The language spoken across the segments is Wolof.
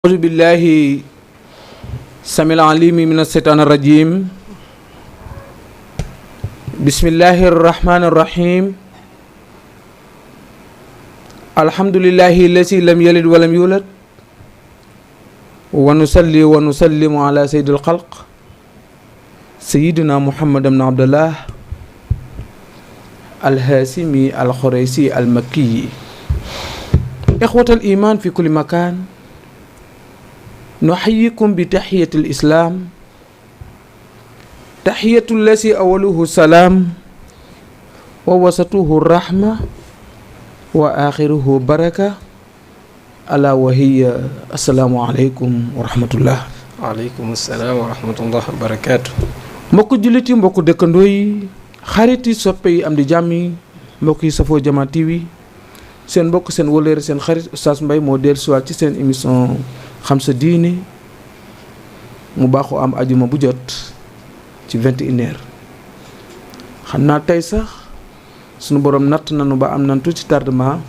أعوذ بالله السميع العليم من الشيطان الرجيم. بسم الله الرحمن الرحيم. الحمد لله الذي لم يلد ولم يولد ونصلي ونسلم على سيد الخلق سيدنا محمد بن عبد الله الهاشمي القريشي المكي. إخوة الإيمان في كل مكان، نحييكم بتحية الإسلام، تحية الذي أوله السلام ووسطه الرحمة وآخره بركة، ألا وهي السلام عليكم ورحمة الله. waaleykum salaam wa rahmatullah wa barakaatu. mbokku jullit yi, mbokku dëkkandoo yi, xarit yi, soppe yi, am di jàmm yi, mbokk yi safoo Jama TV, seen mbokk seen wëlëre seen xarit Oustaz Mbaye moo dellusiwaat ci seen émission xam sa diine mu baaxoo am ajuma bu jot ci 21h. xam naa tey sax sunu borom natt nañu ba am nañ tuuti tardement.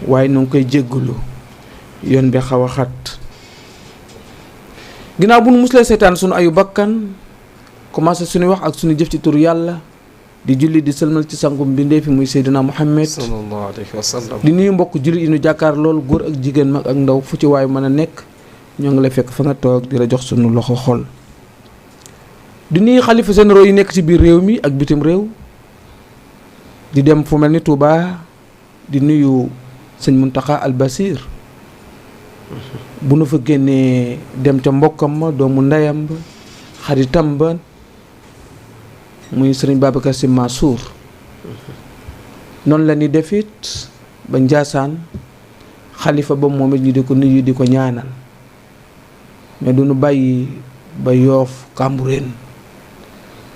waaye nu ngi koy jéggalu, yoon bi xaw a xat. ginnaaw bu nu muslee seetaan sunu ayu bakkan, commencé suñu wax ak suñu jëf ci turu yàlla, di julli di sëlmal ci sangum mbindee fi muy Seydina Muhammad sallallahu alayhi wa sallam. di nuyu mbokk jullit yi ñu jàkkaar lool, góor ak jigéen, mag ak ndaw, fu ci waayu mën a nekk, ñoo ngi lay fekk fa nga toog di la jox sunu loxo xol. di nuyu xalifa généraux yi nekk ci biir réew mi ak bitim réew, di dem fu mel ni Touba, di nuyu sëñ Muntaxa al Basir, bu nu fa génnee dem ca mbokkam ma, doomu ndeyam ba, xaritam ba, muy sëriñ Babacar Sy Mansour. noonu la ni def it ba Njaasaan, xalifa ba moom it ñu di ko nuyu di ko ñaanal, mais du nu bàyyi ba Yoof, Cambérène,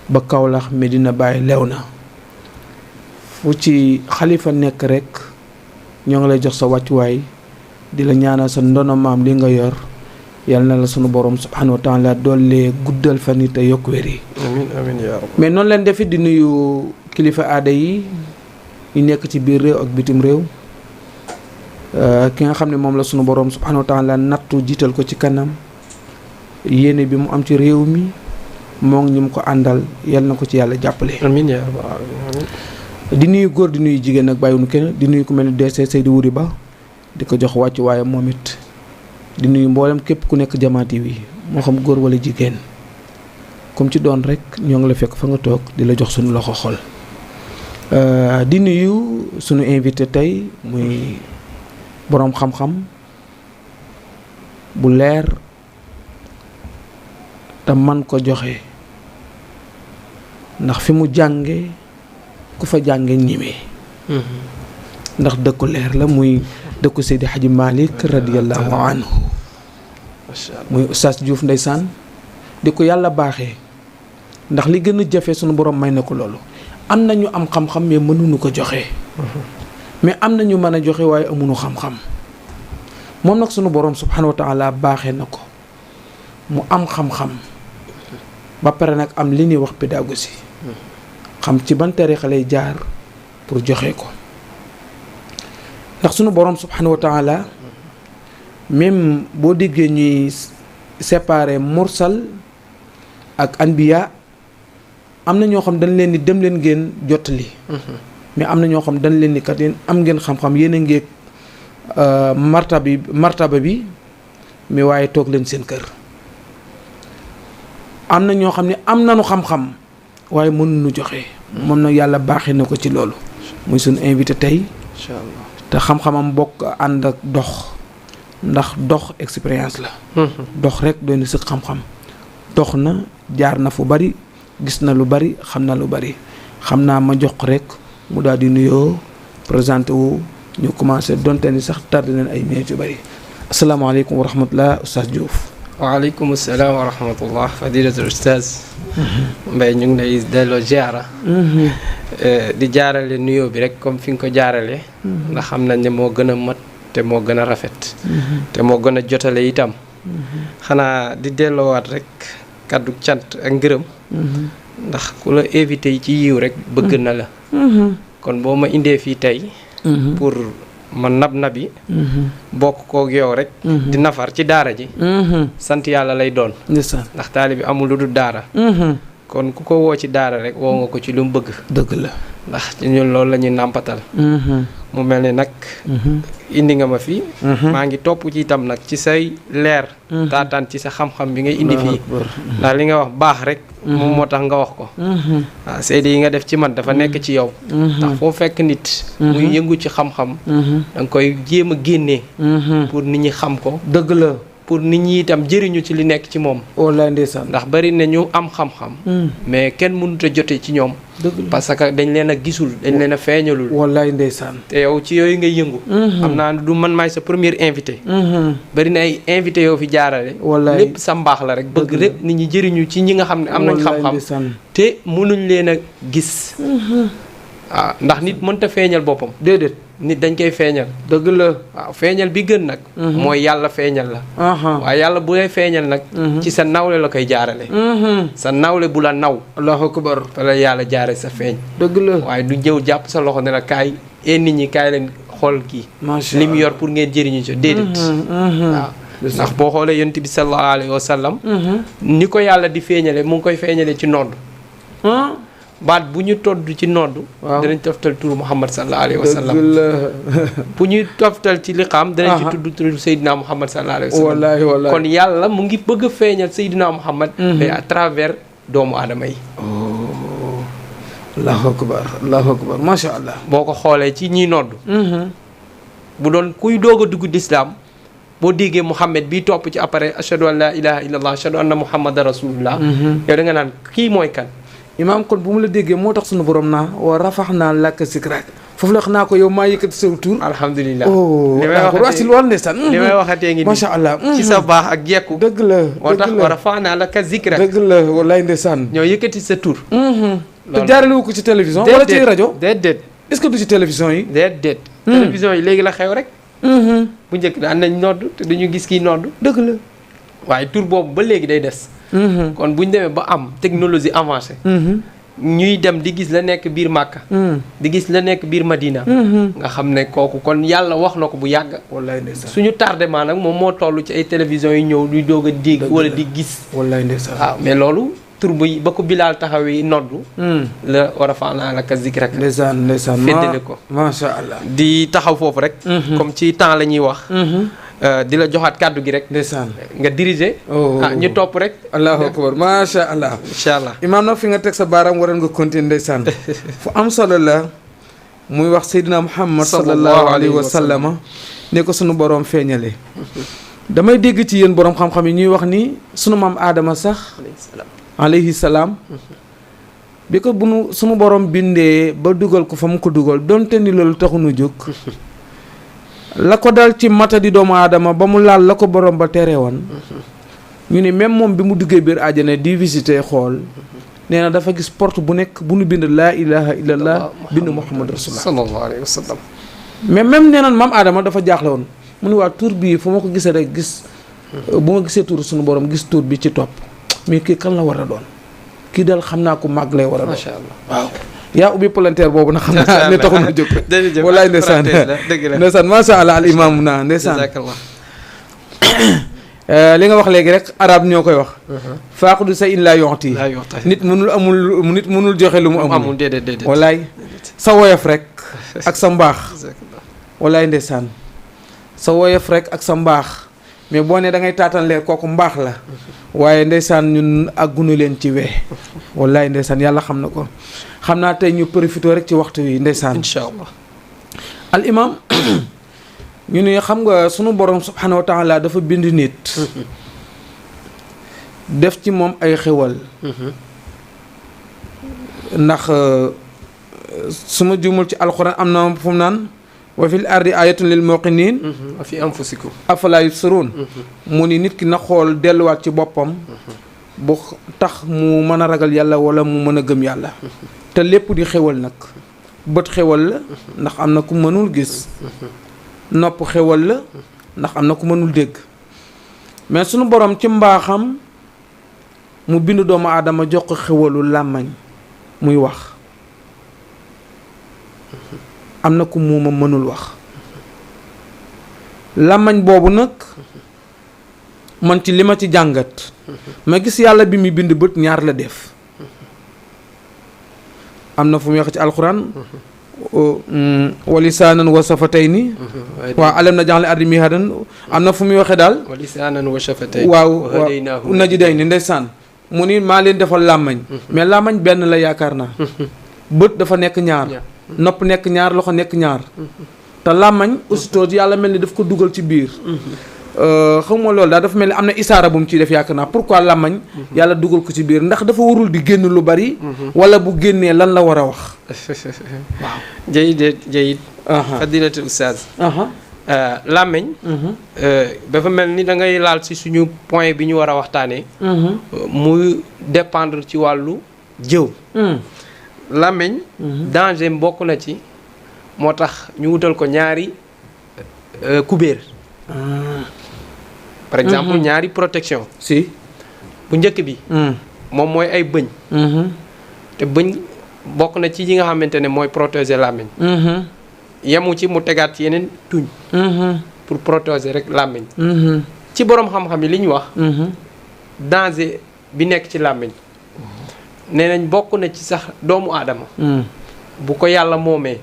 ba Kaolack, Medina Baye, Léona, fu ci xalifa nekk rek ñoo ngi lay jox sa wàccuwaay, di la ñaanal sa ndono maam li nga yor, yal na la sunu borom subhanahu wa taala doole guddal fan yi te yokk wér yi. amiin amiin yaa rabbal. mais noonu leen defit di nuyu kilifa aada yi ñu nekk ci biir réew ak bitim réew. ki nga xam ne moom la sunu borom subhanahu wa taala nattu jiital ko ci kanam, yéene bi mu am ci réew mi moo ngi ñu mu ko àndal, yal na ko ci yàlla jàppale. amiin yaa rabbal amiin. di nuyu góor, di nuyu jigéen nag bàyyiwuñu kenn, di nuyu ku mel ni DC Seydou Wuri Ba, di ko jox wàccu waaye moom it. di nuyu mboolem képp ku nekk Jama TV, moo xam góor wala jigéen, comme ci doon rek ñoo ngi la fekk fa nga toog di la jox suñu loxo xol. di nuyu suñu invité tey muy boroom xam-xam bu leer te man ko joxe, ndax fi mu jànge ku fa jànge ñime, ndax dëkku leer la, muy dëkku Seydi Hadji Malick radiyallahu anhu, muy Oustaz Diouf ndeysaan. di ko yàlla baaxee, ndax li gën a jafe sunu borom may na ko loolu. am na ñu am xam-xam mais mënuñu ko joxe, mais am na ñu mën a joxe waaye amuñu xam-xam. moom nag sunu borom subhanahu wa taala baaxee na ko mu am xam-xam ba pare nag am li ñuy wax pédagogie, xam ci ban tariixa lay jaar pour joxe ko. ndax sunu borom subhanahu wa taala même boo déggee ñuy séparer mursal ak anbiya, am na ñoo xam dañ leen ni dem leen ngeen jottali, mais am na ñoo xam dañ leen ni kat yéen am ngeen xam-xam, yéen a ngeeg martaba bi mais waaye toog leen seen kër. am na ñoo xam ne am nañu xam-xam waaye mënuñu joxe. moom nag yàlla baaxee na ko ci loolu. muy suñu invité tey. incha allah. te xam-xamam bokk ànd ak dox, ndax dox expérience la. dox rek doy na si xam-xam. dox na, jaar na fu bari, gis na lu bari, xam na lu bari. xam naa ma jox ko rek mu daal di nuyoo, présenté wu, ñu commencé donte ni sax tardé nañ ay minutes yu bari. asalaamaaleykum wa rahmatulah Oustaz Diouf. waaleykum salaam wa rahmatullah fadilatul Oustaz Mbaye, ñu ngi lay delloo ziara. di jaarale nuyoo bi rek comme fi nga ko jaarale. ndax xam nañ ne moo gën a mat te moo gën a rafet. te moo gën a jotale itam. xanaa di delloowaat rek kàddu cant ak ngërëm. ndax ku la invité yi ci yiw rek bëgg na la. kon boo ma indee fii tey. pour ma nabi bokk koog yow rek di nafar ci daara ji sant yàlla lay doon ndeysaan ndax taalibe bi amul lu dul daara kon ku ko woo ci daara rek woo nga ko ci lu mu bëgg dëgg la ndax ñun loolu la ñuy nàmpatal mu mel ni nag indi nga ma fi maa ngi topp ci itam nag ci say leer taataan ci sa xam-xam bi ngay indi fii ndax li nga wax baax rek moom moo tax nga wax ko waaw seede yi nga def ci man dafa nekk ci yow ndax foo fekk nit muy yëngu ci xam-xam da nga koy jéem a génnee pour nit ñi xam ko dëgg la pour nit ñi itam jëriñu ci li nekk ci moom wallaay ndeysaan ndax bari na ñu am xam-xam mais kenn mënut a jote ci ñoom parce que dañ leen a gisul dañ leen a feeñalul wallaay ndeysaan te yow ci yooyu ngay yëngu xam naa du man maay sa premier invité bari na ay invité yoo fi jaarale wallaay lépp sa mbaax la rek bëgg rek nit ñi jëriñu ci ñi nga xam ne am nañ xam-xam te mënuñ leen a gis waaw ndax nit mënta feeñal boppam déedéet nit dañ koy feeñal dëgg la waaw feeñal bi gën nag mooy yàlla feeñal la waaye yàlla bu lay feeñal nag ci sa nawle la koy jaarale sa nawle bu la naw allahu akbar fa la yàlla jaare sa feeñ dëgg la waaye du jëw jàpp sa loxo ne la kaay nit ñi kaay leen xool kii li mu yor pour ngeen jëriñu ci déedéet waaw ndax boo xoolee yonent bi sallallahu alayhi wa sallam ni ko yàlla di feeñale mu ngi koy feeñale ci nodd baat bu ñu todd ci nodd danañ toftal turu Muhammad sallallahu alayhi wa sallam bu ñuy toftal ci liqaam danañ ci tudd turu Seydina Muhammad sallallahu alayhi wa sallam wallaahi kon yàlla mu ngi bëgg a feeñal Seydina Muhammad mais à travers doomu aadama yi allahu akbar masha allah boo ko xoolee ci ñiy nodd bu doon kuy doog a dugg d'islam boo déggee Muhammad bii topp ci après ashhadu an la ilaha illallah ashhadu anna muhammadan rasulullah yow da nga naan kii mooy kan imaam kon bu mu la déggee moo tax sunu borom naa wa rafax naa laka zikrak foofu la wax naa ko yow maa yëkkati sa tur alhamdulilah li may waxatee ngi masha allah ci sa baax ak jekku dëgg la moo tax wa rafax naa laka zikrak dëgg la wallaay ndeysaan ñoo yëkkati sa tur te jaarale wu ko ci télévision wala ci rajo déedéet est-ce que du ci télévision yi déedéet télévision yi léegi la xew rek bu njëkk daan nañ nodd te duñu gis kii nodd dëgg la waaye tur boobu ba léegi day des kon bu ñu demee ba am technologie avancée ñuy dem di gis la nekk biir Màkka di gis la nekk biir Madina nga xam ne kooku kon yàlla wax na ko bu yàgg wallaay ndeysaan suñu tardement nag moom moo toll ci ay télévision yi ñëw duy doog a dégg wala di gis wallaay ndeysaan waaw mais loolu tur bu ba ko Bilaal taxawee noddu la war a faanaa la ka zik rek ndeysaan féddale ko masha allah di taxaw foofu rek comme ci temps la ñuy wax di la joxaat kàddu gi rek ndeysaan nga diriger ñu topp rek allahu akbar masha allah incha allah imaam nag fi nga teg sa baaraam waroon nga continuer ndeysaan fu am solo la muy wax Seydina Muhammad sallallahu alayhi wa sallama ne ko sunu boroom feeñale damay dégg ci yéen boroom xam-xam yi ñuy wax ni sunu maam aadama sax alayhi salaam bi ko sunu boroom bindee ba dugal ko fa mu ko dugal donte ni loolu taxunu jóg la ko dal ci matadi doomu aadama ba mu laal la ko borom ba tere woon ñu ne même moom bi mu duggee biir àjjana di visiter xool nee na dafa gis porte bu nekk bu nu bind laa ilaha illallah bind muhammad rasulullah sallallahu alayhi wa sallam mais même nee naan maam aadama dafa jaaxle woon mu ne waa tur bii fu ma ko gisee rek gis bu ma gisee tur suñu borom gis tur bi ci topp mais kii kan la war a doon kii daal xam naa ko màgg lay war a doon macha allah waaw yaa ubbi palanteer boobu na xam naa ne taxul na jóg wallaay ndeysaan dëgg la ndeysaan masha allah al imam naa ndeysaan li nga wax léegi rek arab ñoo koy wax faaqudu sa in laa yoxti nit mënul joxe lu mu amul déedéet wallaay sa woyof rek ak sa mbaax wallaay ndeysaan sa woyof rek ak sa mbaax mais boo ne da ngay taatan leer kooku mbaax la waaye ndeysaan ñun àggunu leen ci wee wallaay ndeysaan yàlla xam na ko xam naa tey ñu profité rek ci waxtu wi ndeysaan incha allah al imam ñu ne xam nga sunu borom subhanahu wa taala dafa bind nit def ci moom ay xewal ndax su ma jumul ci alxuraan am na fu mu naan wa fil ardi ayatun lil muqinin wa fi anfusikum afala yubsirun mu ni nit ki na xool delluwaat ci boppam bu tax mu mën a ragal yàlla wala mu mën a gëm yàlla te lépp di xewal nag bët xewal la ndax am na ku mënul gis nopp xewal la ndax am na ku mënul dégg mais sunu borom ci mbaaxam mu bind doomu aadama jox ko xewalu làmmañ muy wax am na ku muuma mënul wax làmmañ boobu nag man ci li ma ci jàngat ma gis yàlla bi muy bind bët ñaar la def am na fu muy wax ci alxuraan wa lisaanan wa safatayni waaw alam naj'al al-arda mihaadan am na fu muy waxee daal wa lisaanan wa shafatayni waaw najdayni ndeysaan mu ni maa leen defal làmmañ mais làmmañ benn la yaakaar naa bët dafa nekk ñaar nopp nekk ñaar loxo nekk ñaar te làmmañ aussitôt yàlla mel ni daf ko dugal ci biir xam nga loolu daal dafa mel ni am na isaara bu mu ciy def yaakaar naa pourquoi làmmañ yàlla dugal ko ci biir ndax dafa warul di génn lu bari wala bu génnee lan la war a wax waaw jayid fadilatu ustaaz làmmiñ dafa mel ni da ngay laal ci suñu point bi ñu war a waxtaanee muy dépendre ci wàllu jëw làmmiñ danger bokk na ci moo tax ñu wutal ko ñaari kubéer par exemple ñaari protection si bu njëkk bi moom mooy ay bëñ te bëñ bokk na ci yi nga xamante ne mooy protéger làmmiñ yemu ci mu tegaat ci yeneen tuñ pour protéger rek làmmiñ ci boroom xam-xam yi li ñu wax danger bi nekk ci làmmiñ nee nañ bokk na ci sax doomu aadama bu ko yàlla moomee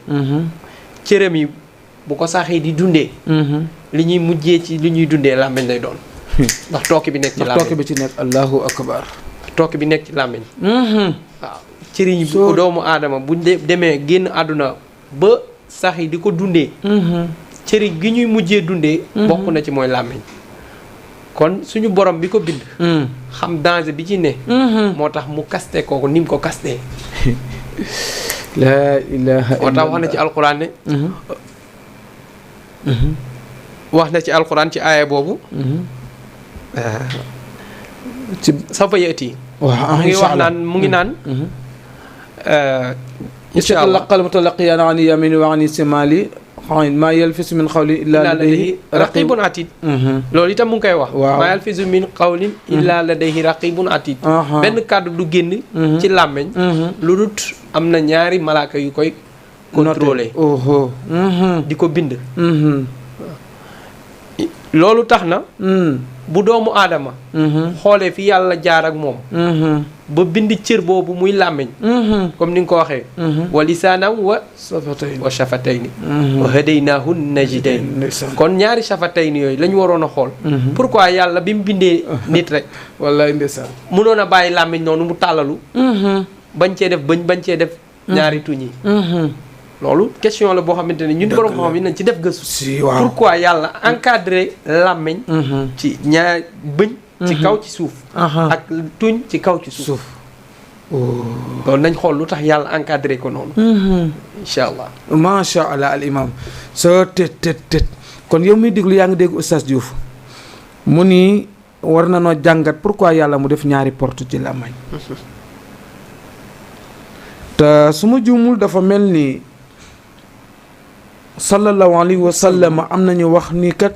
cëram yi bu ko saxee di dundee li ñuy mujjee ci li ñuy dundee làmmiñ lay doon ndax tooke bi nekk ci làmmiñ tooke bi ci nekk allahu akbar tooke bi nekk ci làmmiñ waaw cëriñ bu doomu aadama bu demee génn àdduna ba sax yi di ko dundee cëriñ gi ñuy mujjee dundee bokk na ci mooy làmmiñ kon suñu borom bi ko bind xam danger bi ci ne moo tax mu kaste kooku ni mu ko kastee laa ilaha moo tax wax na ci alquran ne wax na ci alquran ci aaya boobu ci safa yati waaw mu ngi wax naan mu ngi naan incha allah laqal mutalaqiyaan an yamini wa an simali maa yalfisu min qawlin illaa ladayhi raqibun atid loolu itam mu ngi koy wax maa yalfisu min qawlin illaa ladayhi raqibun atid benn kàddu du génn ci làmmeñ lu dut am na ñaari malaaka yu koy contrôler di ko bind loolu tax na bu doomu aadama xoolee fi yàlla jaar ak moom ba bind cër boobu muy làmmiñ comme ni nga ko waxee wa lisaanan wa shafatayni wa hadaynaahu najdayn kon ñaari shafatayni yooyu la ñu waroon a xool pourquoi yàlla bi mu bindee nit rek wallaay ndeysaan mënoon a bàyyi làmmiñ noonu mu tàllalu bañ cee def bëñ bañ cee def ñaari tuñ yi loolu question la boo xamante ne ñun borom xam yi nañ ci def gëstu pourquoi yàlla encadré làmmiñ ci ñaar bëñ ci kaw ci suuf ak tuñ ci kaw ci suuf loolu nañ xool lu tax yàlla encadré ko noonu incha allah macha allah al imam soo tët kon yow muy déglu yaa ngi dégg Oustaz Diouf mu ni war na noo jàngat pourquoi yàlla mu def ñaari porte ci làmmiñ te su ma juumul dafa mel ni sallallahu alayhi wa sallam am nañu wax ni kat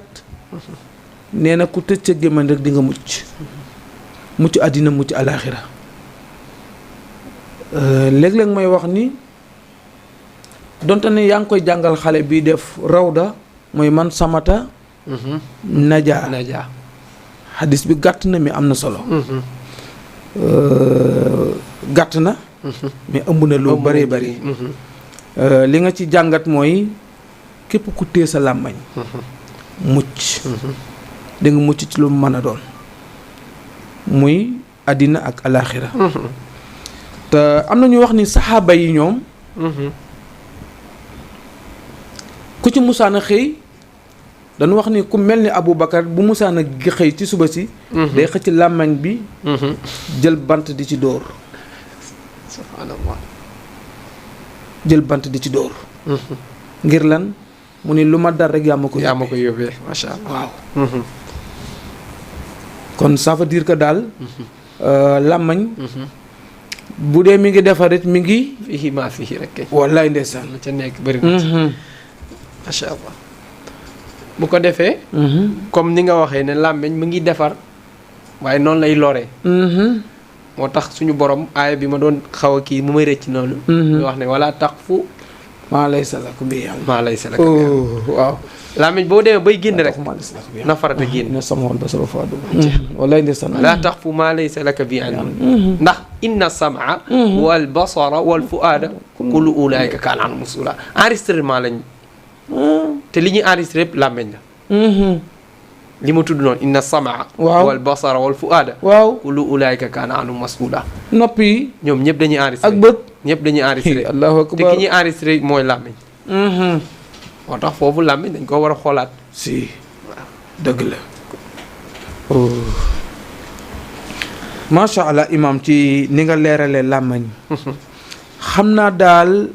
nee na ku tëj ca gémmañ rek di nga mucc àddina mucc alaaxira léeg-léeg may wax ni donte ne yaa ngi koy jàngal xale bi def rawda mooy man samata najaa xadis bi gàtt na mi am na solo gàtt na mais ëmb na lu bëree bëri li nga ci jàngat mooy képp ku téye sa làmmañ mucc da nga mucc ci lu mu mën a doon muy àddina ak alaaxira te am na ñu wax ni saxaaba yi ñoom ku ci musaan a xëy dañu wax ni ku mel ni Aboubacar bu musaan a xëy ci suba si day xëcc làmmañ bi jël bant di ci dóor subhaanallah jël bant di ci dóor ngir lan mu ni lu ma dar rek yaa ma ko yóbbee macha allah waaw kon ça veut dire que daal làmmañ bu dee mi ngi defarit mi ngi fii maa fii rek wallaay ndeysaan la ca nekk bëri na macha allah bu ko defee comme ni nga waxee ne làmmiñ mu ngi defar waaye noonu lay loree moo tax suñu borom aaya bi ma doon xaw a kii mu may rëcc noonu muy wax ne wala taqfu maa laysa laka bihi ilm. maa laysa laka bihi ilm. waaw. làmmiñ boo demee bay génn rek maa laysa laka bihi ilm. na farata génn. ne sama wal basara fuadu. wallaay ndeysaan. laa taqfu maa laysa laka bihi ilm. ndax inna samaa wal basara wal fuaada kullu ulaayika kaana anhu mas'uula. enregistrement lañ. te li ñuy enregistré yëpp làmmiñ la. li ma tudd noonu inna samaa. waaw wal basara wal fuaada. waaw. kullu ulaayika kaana anhu mas'uula. nopp yi. ñoom ñëpp dañuy enregistré. ak bët. ñëpp dañuy enregistré. allahu te akbar. ki ñuy enregistré mooy làmmiñ. moo tax foofu làmmiñ dañ ko war a xoolaat. si dëgg la. macha allah imam ci ni nga leeralee làmmañ. xam naa daal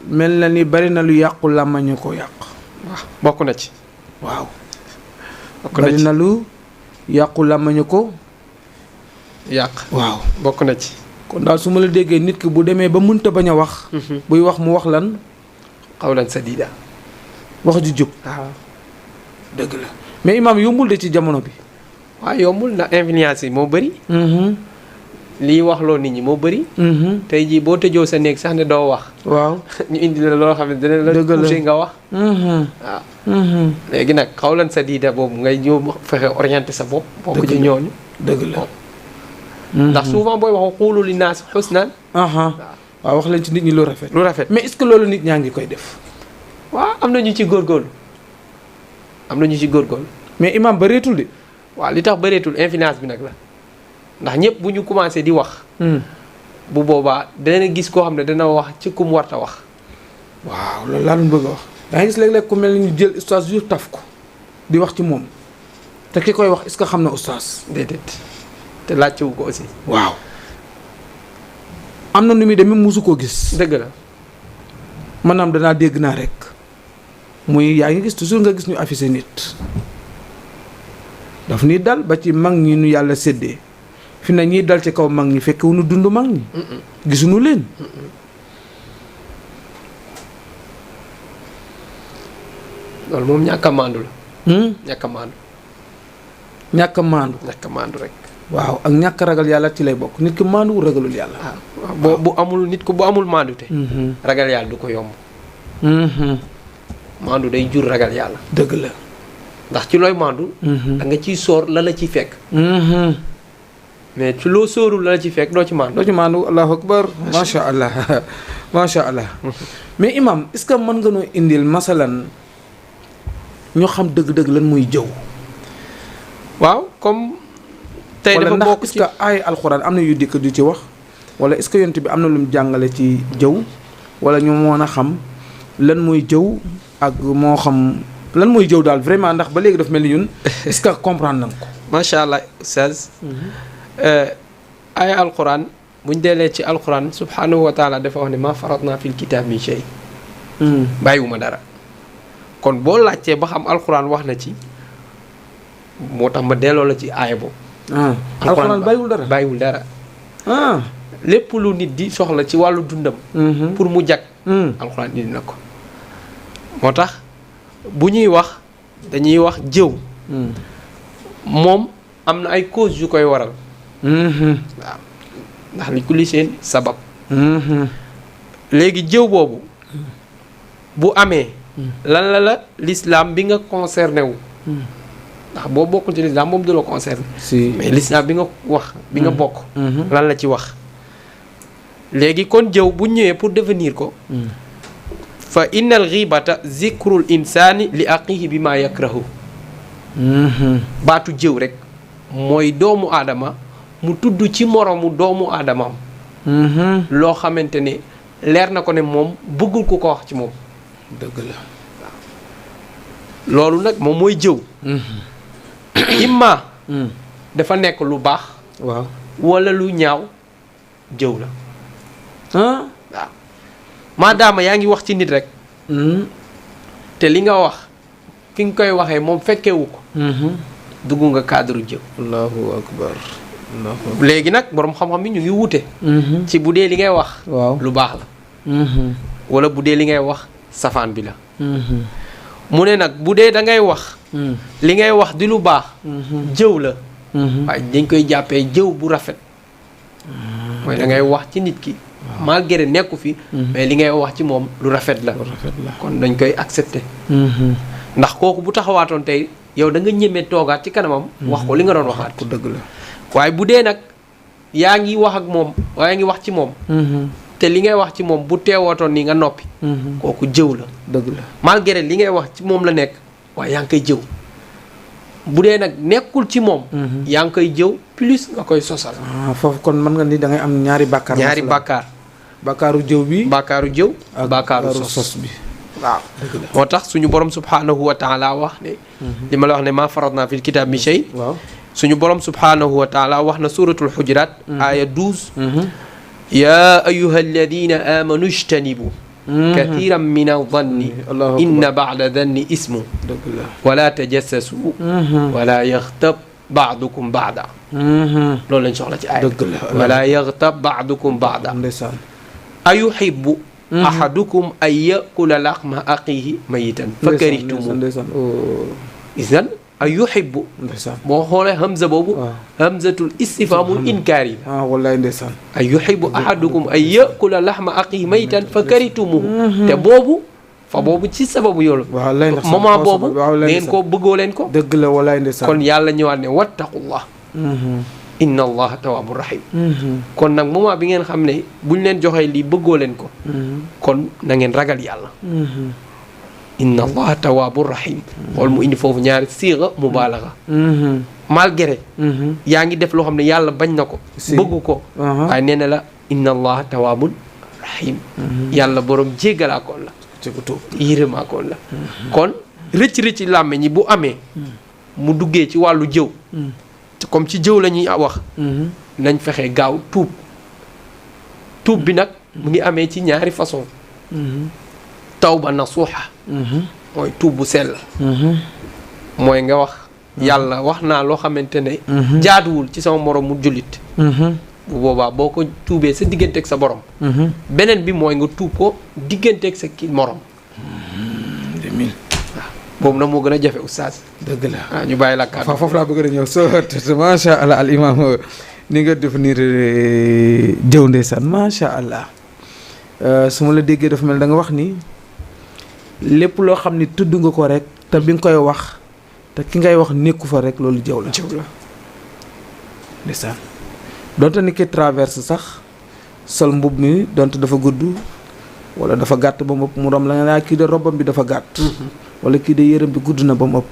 mel na ni bari na lu yàqu làmmañu ko yàq. waaw bokk na ci. waaw. bokk na bari ci na lu yàqu làmmañu ko. yàq. waaw. bokk na ci. kon daal su ma la déggee nit ki bu demee ba mënta bañ a wax. buy wax mu wax lan. qawlan sadiida. wax ju jub. waaw. dëgg la mais imam yombul de ci jamono bi. waaw yombul ndax influence yi moo bëri. lii wax loo nit ñi moo bëri. tey jii boo tëjoo sa néeg sax ne doo wax. waaw. ñu indi la loo xam ne dina la dëgg la touché nga wax. waaw. léegi nag qawlan sadiida boobu ngay ñëw fexe orienté sa bopp. bokk ci ñooñu. dëgg la. ndax souvent booy wax quulu li naas husnan. waaw wax leen ci nit ñi lu rafet. lu rafet. mais est-ce que loolu nit ñaa ngi koy def. waaw am na ñu ci góorgóorlu. am na ñu ci góorgóorlu. mais imam bareetul de. waaw li tax bëreetul influence bi nag la ndax ñëpp bu ñu commencé di wax. bu boobaa dana gis koo xam ne dana wax ci ku mu warta wax. waaw loolu laa doon bëgg a wax. da ngay gis léeg-léeg ku mel ni ñu jël ustaas yu taf ko di wax ci moom te ki koy wax est-ce que xam na ustaas. déedéet te laajtewu ko aussi. waaw. am na nu muy demee musu koo gis. dëgg la. maanaam danaa dégg naa rek muy yaa ngi gis toujours nga gis ñu affiché nit. daf ni dal ba ci mag ñi nu yàlla séddee fi na ñiy dal ci kaw mag ñi fekk wu nu dund mag ñi. gisuñu leen. loolu moom ñàkk a maandu la. ñàkk a maandu. ñàkk a maandu. ñàkk a maandu rek. waaw ak ñàkk ragal yàlla ci lay bokk nit ki maanduwul ragalul yàlla. waaw bu amul nit ko bu amul maandute. ragal yàlla du ko yomb. maandu day jur ragal yàlla. dëgg la. ndax ci looy maandu. da nga ciy soor la la ciy fekk. mais ci loo sóorul la la ciy fekk doo ci maandu. doo ci maandu allahu akbar macha allah macha allah. mais imam est-ce que mën nga noo indil masalan ñu xam dëgg-dëgg lan muy jëw. waaw comme. tey dafa bokk ci est-ce que ay alxuraan am na yu dikk du ci wax wala est-ce que yonent bi am na lu mu jàngale ci jëw wala ñu mën a xam lan mooy jëw ak moo xam lan mooy jëw daal vraiment ndax ba léegi daf mel ni ñun est-ce que comprendre nañ ko. macha allah ustaz. ay alxuraan buñ deelee ci alxuraan subhanahu wa taala dafa wax ne ma faratna fil kitaab min shay. bàyyiwuma dara. kon boo laajtee ba xam alxuraan wax na ci moo tax ma delloo la ci aaya boobu. alxuraan bàyyiwul dara bàyyiwul dara. lépp lu nit di soxla ci wàllu dundam. pour mu jag. alxuraan indi na ko. moo tax bu ñuy wax dañuy wax jëw. moom am na ay cause yu koy waral. waaw ndax li kulli seen sabab. léegi jëw boobu bu amee. lan la l'islam bi nga concerné wu. ndax boo bokkul ci l'islam moom du la concerné. si mais l'islam bi nga wax bi nga bokk. lan la ci wax. léegi kon jëw bu ñëwee pour devenir ko. fa innal ghibata zikrul insaani li aqihi bi ma yakrahu. baatu jëw rek mooy doomu aadama mu tudd ci moromu doomu aadamaam. loo xamante ne leer na ko ne moom bëggul ku ko wax ci moom. dëgg la. loolu nag moom mooy jëw. imma dafa nekk lu baax. waaw walla lu ñaaw jëw la. waaw maadaama yaa ngi wax ci nit rek. te li nga wax fi nga koy waxee moom fekkewu ko. dugg nga cadre jëw. allahu akbar. léegi nag boroom xam-xam yi ñu ngi wute. ci bu dee li ngay wax. waaw lu baax la. walla bu dee li ngay wax safaan bi la. mu ne nag bu dee da ngay wax. li ngay wax di lu baax. jëw la. waaye dañ koy jàppee jëw bu rafet. mooy da ngay wax ci nit ki malgré nekku fi mais li ngay wax ci moom lu rafet la kon dañ koy accepter ndax kooku bu taxawaatoon tey yow da nga ñemee toogaat ci kanamam wax ko li nga doon waxaat ko dëgg la waaye bu dee nag yaa ngi wax ak moom yaa ngi wax ci moom te li ngay wax ci moom bu teewootoon nii nga noppi kooku jëw la dëgg la malgré li ngay wax ci moom la nekk waaye yaa ngi koy jëw bu dee nag nekkul ci moom yaa ngi koy jëw plus nga koy sosal foofu kon mën nga ni da ngay am ñaari bàkkaar bàkkaaru jëw bi bàkkaaru jëw ak bàkkaaru sos bi waaw moo tax suñu borom subhanahu wa taala wax ne li ma la wax ne maa faratna fil kitab min shay waaw suñu borom subhanahu wa taala wax na suratul hujurat aya 12 ya ayuha alladina amanu ijtanibu kathiran min adh-dhanni inna ba'da dhanni ismu wala tajassasu wala yaghtab ba'dukum ba'da loolu lañ soxla ci aaya wala yaghtab ba'dukum ba'da ayuhibbu ahadukum an yakula laxma axiihi mayitan fa karihtumuuh idan ayuhibbu boo xoolee hamza boobu hamzatul istifhaamul inkaar yi wallaay ndeysaan ayuhibbu ahadukum an yakula laxma axiihi mayitan fa karihtumuuh te boobu fa boobu ci sababu yoolu moment boobu ngeen ko bëggoo leen ko dëgg la wallaay ndeysaan kon yàlla ñëwaat ne wattaqullah inna allaha tawaabu rahim kon nag moment bi ngeen xam ne buñ leen joxee lii bëggoo leen ko kon na ngeen ragal yàlla inna allaha tawaabu rahim xool mu indi foofu ñaari siiga mubaalaga malgré yaa ngi def loo xam ne yàlla bañ na ko bëggu ko waaye nee na la inna allaha tawaabun rahim yàlla borom jéggalaakoon la yërëmaakoon la kon rëcc làmmiñ ñi bu amee mu duggee ci wàllu jëw comme ci jëw la ñuy wax nañ fexe gaaw tuub bi nag mu ngi amee ci ñaari façon tawba nasuuxa mooy tuub bu sell mooy nga wax yàlla wax naa loo xamante ne jaaduwul ci sama morom mu jullit bu boobaa boo ko tuubee sa digganteeg sa borom beneen bi mooy nga tuub ko digganteeg sa ki morom boobu nag moo gën a jafe oustaz dëgg la waaw ñu bàyyi la kàddu foofu laa bëgg a ñëw soo macha allah al imam ni nga définir jëw ndeysaan macha allah su ma la déggee dafa mel da nga wax ni lépp loo xam ni tudd nga ko rek te bi nga koy wax te ki ngay wax nekku fa rek loolu jëw la ndeysaan donte ni ki traverse sax sol mbub mi donte dafa gudd wala dafa gàtt ba mu ëpp mu rom la nga naa kii de robam bi dafa gàtt wala kii de yërëm bi gudd na ba mu ëpp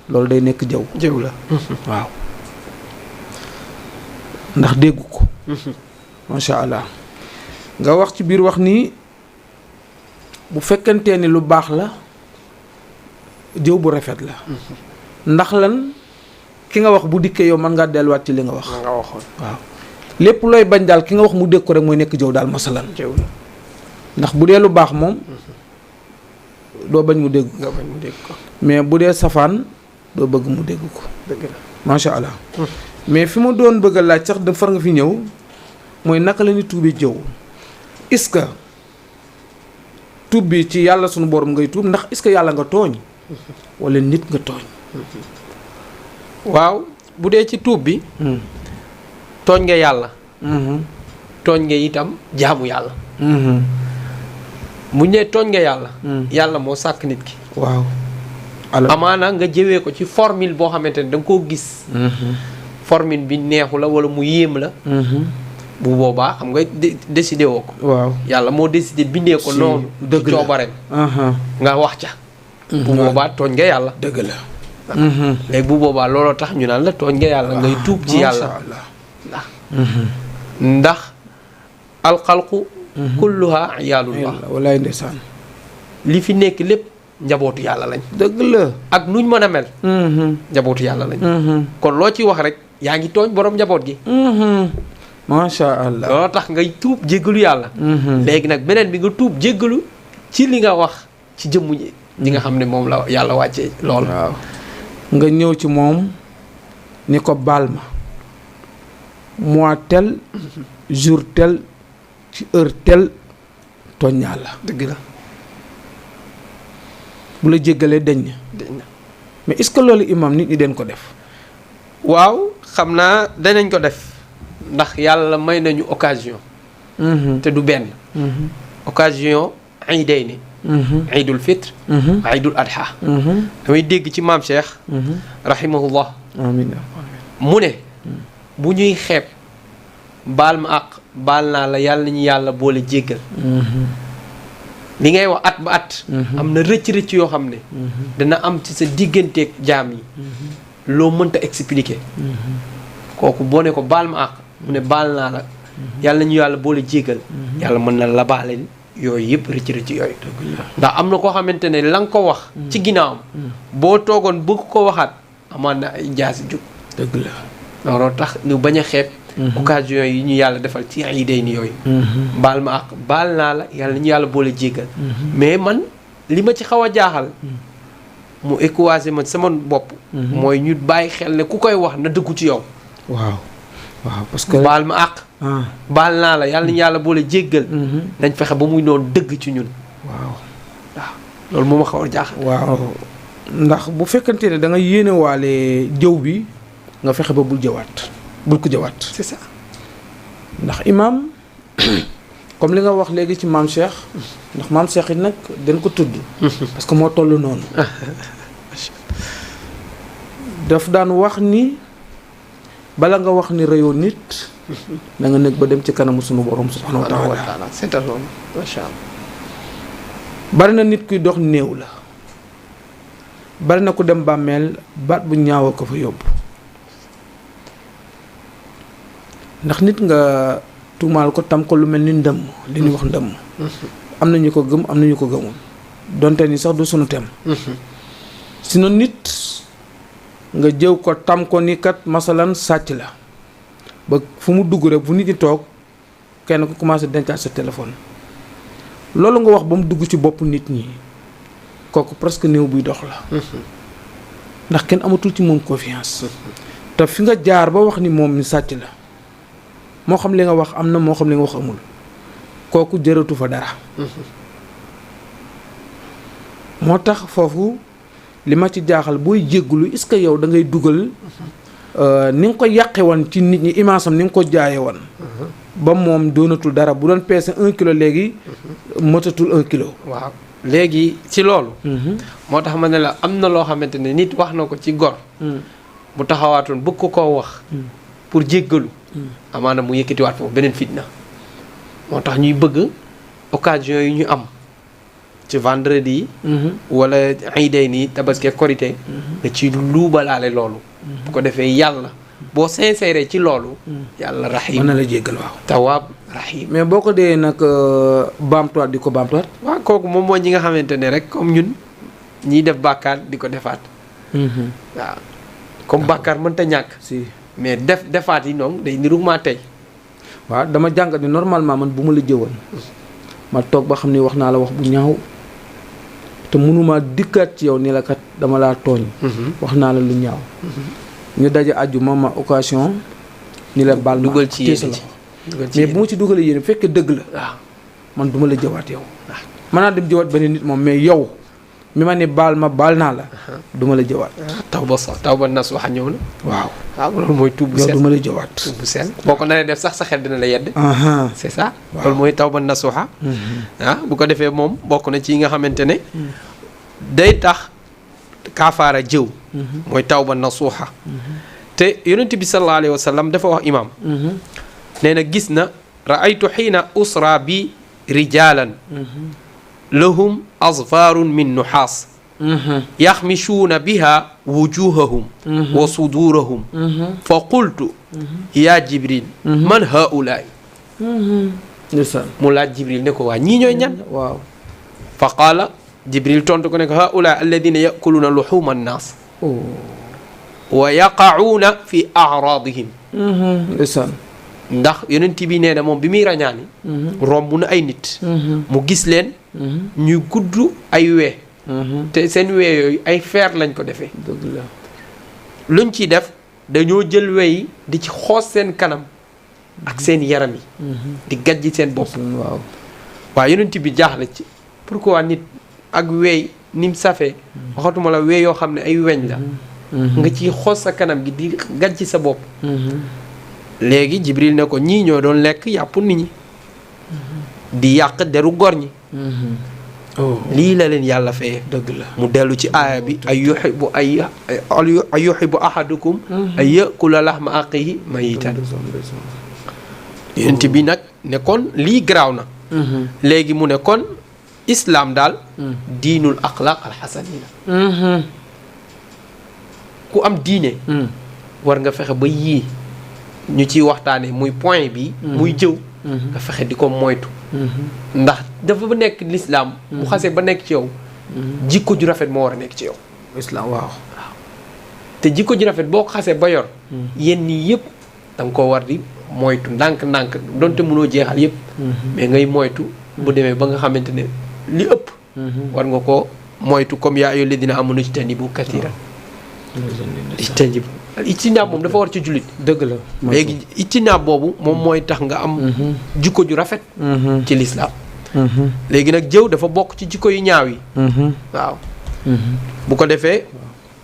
loolu day nekk jëw la waaw ndax déggu ko macha allah nga wax ci biir wax nii bu fekkantee ni lu baax la jëw bu rafet la ndax lan ki nga wax bu dikkee yow mën ngaa delluwaat ci li nga wax nga waxoon waaw lépp looy bañ daal ki nga wax mu dégg ko rek mooy nekk jëw daal masalan jëw la ndax bu dee lu baax moom doo bañ mu dégg ko mais bu dee safaan doo bëgg mu dégg ko dëgg la macha allah mais fi ma doon bëgg a laaj sax da far nga fi ñëw mooy naka la ni tuubee jëw est-ce que tuub bi ci yàlla sunu borom ngay tuub ndax est-ce que yàlla nga tooñ wala nit nga tooñ waaw bu dee ci tuub bi tooñ nga yàlla tooñ nga itam jaamu yàlla mu ne tooñ nga yàlla yàlla moo sàkk nit ki waaw amaana nga jëwee ko ci formule boo xamante ne da nga koo gis formule bi neexu la wala mu yéem la bu boobaa xam nga décidé woo ko waaw yàlla moo décidé bindee ko noonu dëgg ci coobareem nga wax ca bu boobaa tooñ nga yàlla dëgg la léegi bu boobaa looloo tax ñu naan la tooñ nga yàlla ngay tuub ci yàlla ndax alxalqu kulluha iyaalullah wallaay ndeysaan li fi nekk lépp njabootu yàlla lañ dëgg la ak nuñ mën a mel njabootu yàlla lañ kon loo ci wax rek yaa ngi tooñ borom njaboot gi macha allah looloo tax ngay tuub jéggalu yàlla léegi nag beneen bi nga tuub jéggalu ci li nga wax ci jëmm ñi nga xam ne moom la yàlla wàccee lool waaw nga ñëw ci moom ni ko baal ma mois tel jour tel ci heure tel tooñ naa la dëgg la bu la jéggalee dañ na mais est-ce que loolu imam nit ñi den ko def waaw xam naa danañ ko def ndax yàlla may nañu occasion te du benn occasion iidayni iidul fitre wa iidul adha damay dégg ci maam Cheikh rahimahullah amiin mu ne bu ñuy xeeb baal ma àq baal naa la yàlla nañu yàlla boole jéggal li ngay wax at ba at am na rëcc-rëcc yoo xam ne dana am ci sa digganteeg jaam yi loo mënta expliquer kooku boo ne ko baal ma àq mu ne baal naa la yàlla nañu yàlla boole jéggal yàlla mën na la baale yooyu yëpp rëcc-rëcc yooyu ndax am na koo xamante ne la nga ko wax ci ginnaawam boo toogoon bëgg ko waxaat amaan na ay jaasi jug dëgg la looloo tax ñu bañ a xeeb occasion yi ñu yàlla defal ci ay day ni yooyu baal ma ak baal naa la yàlla ñu yàlla boole jéggal mais man li ma ci xaw a jaaxal mu écoisé ma sama bopp mooy ñu bàyyi xel ne ku koy wax na dëggu ci yow waaw parce que baal ma ak baal naa la yàlla ñu yàlla boole jéggal nañ fexe ba muy noonu dëgg ci ñun waaw loolu moo ma xaw a jaaxal waaw ndax bu fekkante ne da nga yéene waale jëw bi nga fexe ba bul ko jëwaat c'est ça ndax imaam comme li nga wax léegi ci maam Cheikh ndax maam Cheikh it nag dañ ko tudd parce que moo toll noonu daf daan wax ni bala nga wax ni rëyoo nit da nga nekk ba dem ci kanamu sunu borom subhanahu wa taala seetal loolu macha allah bari na nit kuy dox néew la bari na ku dem bàmmeel baat bu ñaawoo ko fa yóbbu ndax nit nga tuumaal ko tam ko lu mel ni ndëmm li ñuy wax ndëmm am na ñu ko gëm am na ñu ko gëmul donte ni sax du sunu tem sinon nit nga jëw ko tam ko ni kat masalan sàcc la ba fu mu dugg rek bu nit ñi toog kenn ku commencé dencaat sa téléphone loolu nga wax ba mu dugg ci bopp nit ñi kooku presque néew buy dox la ndax kenn amatul ci moom confiance te fi nga jaar ba wax ni moom mi sàcc la moo xam li nga wax am na moo xam li nga wax amul kooku jëratu fa dara moo tax foofu li ma ci jaaxal booy jéggulu est-ce que yow da ngay dugal ni nga ko yàqe woon ci nit ñi image am ni nga ko jaaye woon ba moom doonatul dara bu doon peese 1 kilo léegi motatul 1 kilo waaw léegi ci loolu moo tax ma ne la am na loo xamante ne nit wax na ko ci gor bu taxawaatoon bëgg ko koo wax pour jéggalu amaana mu yëkkatiwaat foofu beneen fitna moo tax ñuy bëgg occasion yi ñu am ci vendredi wala iiday nii tabaski korité nga ci luubalaale loolu bu ko defee yàlla boo sincère ci loolu yàlla rahim mën na la jéggal waaw tawaab rahim mais boo ko dee nag baamtuwaat di ko baamtuwaat waaw kooku moom mooy ñi nga xamante ne rek comme ñun ñiy def bàkkaar di ko defaat waaw comme bàkkaar mënta ñàkk si mais defaat yi noonu day niruma tey waaw dama jàngat ni normalement man bu ma la jëwoon ma toog ba xam ni wax naa la wax bu ñaaw te mënuma dikkaat ci yow ni la kat dama laa tooñ wax naa la lu ñaaw ñu daje àjjuma ma occasion ni la baal dugal ci yéen mais bu ma ci dugalee yéen bu fekkee dëgg la waaw man du ma la jëwaat yow mën naa dem jëwaat beneen nit moom mais yow mi ma ne baal naa la du ma la jëwaat taw ba nasuha ñëw na waaw loolu mooy tuub bu sell yow du ma la jëwaat tuub bu sell boo ko naree def sax sa xel dina la yedd c'est ça loolu mooy taw ba nasuha bu ko defee moom bokk na ci yi nga xamante ne day tax kaafaara jëw mooy taw ba nasuha te yonent bi sallallahu alayhi wa sallam dafa wax imaam nee na gis na raaytu xiina usra bi rijalan lahum azfarun min nuxaas yaxmishuuna biha wujuhahum wa sudurahum fa qultu yaa jibril man haulaay mu laaj jibril ne ko waa ñii ñooy ñan waaw fa qaala jibril tontu ko ne ko haulaay alladina yakuluuna luxuma annaas wa yaqacuuna fi acraadihim ndax yonent bi nee na moom bi muy rañaani romb na ay nit mu gis leen ñuy gudd ay wee te seen wee yooyu ay feer lañ ko defee dëgg la luñ ciy def dañoo jël wey di ci xoos seen kanam ak seen yaram yi di gàjji seen bopp waaw waaw yonent bi jaaxle ci pourquoi nit ak wey ni mu safee waxatuma la wey yoo xam ne ay weñ la nga ciy xoos sa kanam gi di gàjji sa bopp léegi Jibril ne ko ñii ñoo doon lekk yàpp nit ñi di yàq deru góor ñi lii la leen yàlla fayee dëgg la mu dellu ci aaya bi ay yuhibbu ahadukum ay yakula lahma axihi mayitan yonent bi nag ne kon lii garaaw na léegi mu ne kon islaam daal diinul axlaaq alxasanina ku am diine war nga fexe ba yii ñu ciy waxtaane muy point bi muy jëw nga fexe di ko moytu ndax dafa ba nekk lislaam bu xasee ba nekk ci yow jikko ju rafet moo war a nekk ci yow islaam waaw te jikko ju rafet boo ko xasee ba yor yenn yi yëpp da nga koo war di moytu ndànk-ndànk donte mënoo jeexal yëpp mais ngay moytu bu demee ba nga xamante ne li ëpp war nga ko moytu comme yaa ayyuhal ladina amanu ijtanibu katiran ijtanibu ijtinaab moom dafa war ci jullit dëgg la léegi ijtinaab boobu moom mooy tax nga am jikko ju rafet ci lislaam léegi nag jëw dafa bokk ci jikko yu ñaaw yi waaw bu ko defee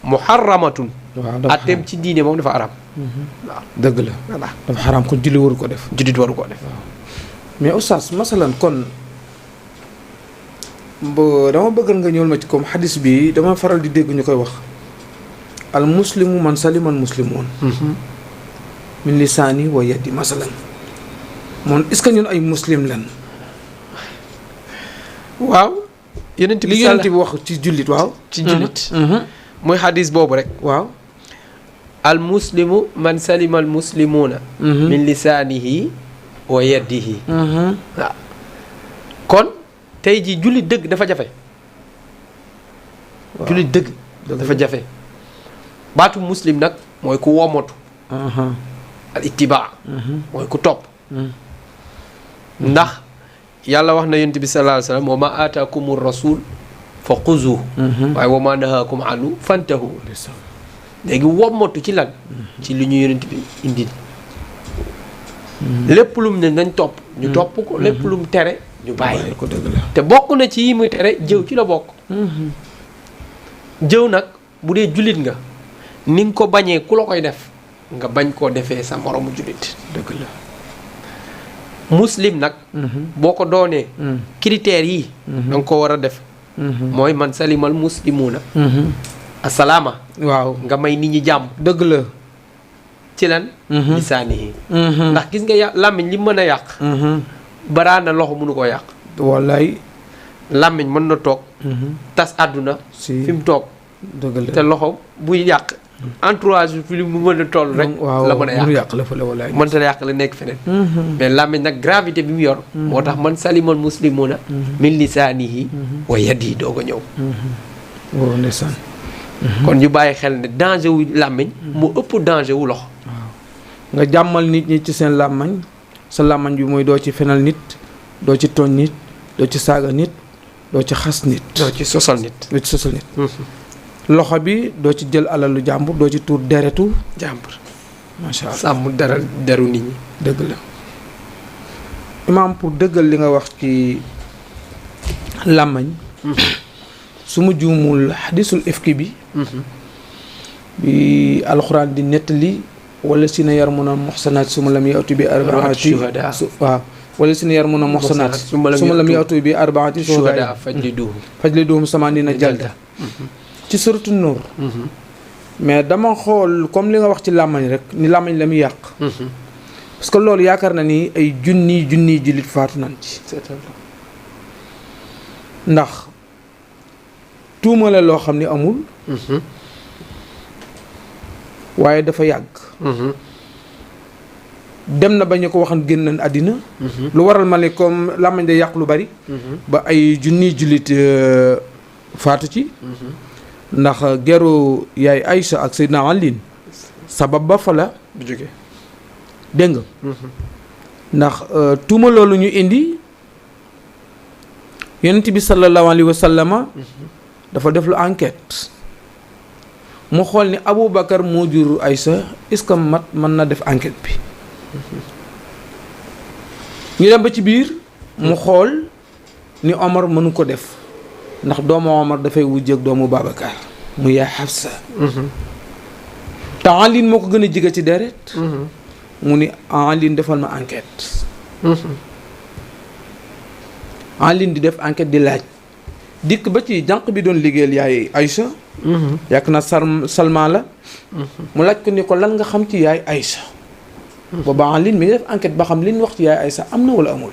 muharramatun atteem ci diine moom dafa araam waaw dëgg la voilà dafa xaraam kon julli waru ko def jullit waru ko def mais oustaz masalan kon dama bëggal nga ñëwal ma ci comme xadis bi dama faral di dégg ñu koy wax al muslimu man salima al muslimuun min lisaani wa yadi masalan moom est-ce que ñun ay muslim lan waaw yonent bi li yonent bi wax ci jullit waaw ci jullit muy xadis boobu rek waaw al muslimu man salima al muslimuuna min lisaanihi wa yadihi waaw kon tey jii jullit dëgg dafa jafe jullit dëgg dafa jafe baatu muslim nag mooy ku womotu al ittibaa mooy ku topp ndax yàlla wax na yonent bi sallallahu alayhi wa sallam wa ma aataakumu rasul fa xuzuhu waaye wa ma nahaakum anhu fantahu léegi wommatu ci lan ci li ñu yonent bi indi lépp lum ne nañ topp ñu topp ko lépp lum tere ñu bàyyi ko dëgg la te bokk na ci yi muy tere jëw ci la bokk jëw nag bu dee jullit nga ni nga ko bañee ku la koy def nga bañ koo defee sa moromu jullit dëgg la muslim nag boo ko doonee critères yi da nga ko war a def mooy man salimal muslimuuna asalaama waaw nga may nit ñi jàmm dëgg la ci lan lisaanihi ndax gis nga làmmiñ li mën a yàq baraana loxo mënu koo yàq wallaay làmmiñ mën na toog tas àdduna si fi mu toog dëgg la te loxo buy yàq entourage fi mu mën a toll rek la mën a yàq la fële wallaay mënta yàq la nekk feneen mais làmmiñ nag gravité bi mu yor moo tax man salimal muslimuna min lisaanihi wa yadihi doog a ñëw waaw ndeysaan kon ñu bàyyi xel ne danger wu làmmiñ mu ëpp danger wu loxo waaw nga jàmmal nit ñi ci seen làmmañ sa làmmañ bi mooy doo ci fenal nit doo ci tooñ nit doo ci saaga nit doo ci xas nit doo ci sosal nit doo ci sosal nit loxo bi doo ci jël alalu jàmbur doo ci tuur deretu jàmbur macha allah sàmm dara deru nit ñi dëgg la imaam pour dëggal li nga wax ci làmmañ su ma juumul xadisul ifki bi bi alxuraan di nettali wala si na yar mun a moxsanaat su ma lam yatu bi arbaati waaw wala si na yar mun a moxsanaat su ma lam yatu bi arbaati shuhada fajliduhum samaaniina jalda ci suratu Nuur mais dama xool comme li nga wax ci làmmañ rek ni làmmañ la muy yàq parce que loolu yaakaar na ni ay junni jullit faatu nañ ci ndax tuuma la loo xam ni amul waaye dafa yàgg dem na ba ñu ko waxan génn nañ àddina lu waral ma ne comme làmmañ day yàq lu bari ba ay junni jullit faatu ci ndax geru yaay Aïcha ak Seydina Ali sabab ba fa la bu jógee dégg nga ndax tuuma loolu ñu indi yonent bi sallallahu alayhi wa sallama dafa def lu enquête mu xool ni Aboubacar moo jur Aïcha est-ce que mën na def enquête bi ñu dem ba ci biir mu xool ni Omar mënu ko def ndax doomu Omar dafay wujjeeg doomu Babacar mu yaay Hafsa te Ali moo ko gën a jige ci deret mu ni en ligne defal ma enquête. en ligne di def enquête di laaj dikk ba ci jànq bi doon liggéeyal yaay Aïcha. yàgg na Salma la. mu laaj ko ni ko lan nga xam ci yaay Aïcha. booba en ligne mi ngi def enquête ba xam li ñu wax ci yaay Aïcha am na wala amul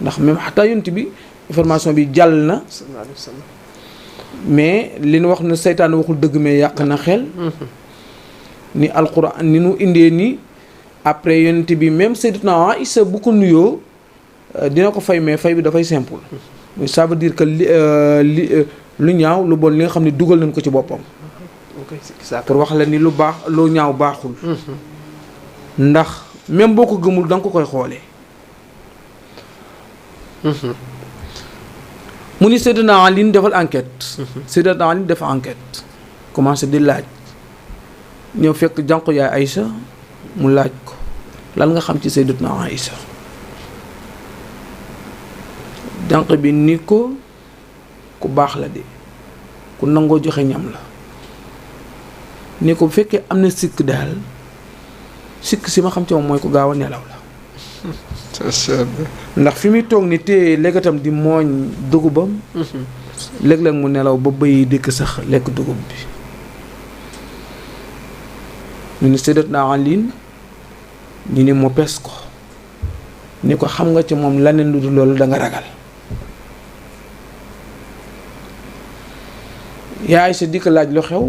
ndax même xataa yonent bi information bi jàll na. mais li ñu wax ne seytaan waxul dëgg mais yàq na xel. ni alquran ni nu indee ni après yonent bi même Sayyidatuna Aïcha bu ko nuyoo dina ko fay mais fay bi dafay simple. ça veut dire que lu ñaaw lu bon li nga xam ne dugal nañ ko ci boppam. pour wax la ni lu baax lu ñaaw baaxul. ndax même boo ko gëmul da nga ko koy xoolee. mu ni Seydina Ali defal enquête. Seydina Ali def enquête. commencé di laaj. ñëw fekk jànq yaay Aïcha mu laaj ko lan nga xam ci Sayyidatuna Aïcha. jànq bi ni ko ku baax la de ku nangoo joxe ñam la ni ko bu fekkee am na sikk daal sikk si ma xam ci moom mooy ku gaaw a nelaw la. ndax fi muy toog ni téye légatam di mooñ dugubam. léeg-léeg mu nelaw ba bëy dikk sax lekk dugub bi. ñu ni Sayyidatuna Ali ñu ni mu pes ko ni ko xam nga ci moom laneen lu dul loolu da nga ragal. yaa Aïcha di ko laaj lu xew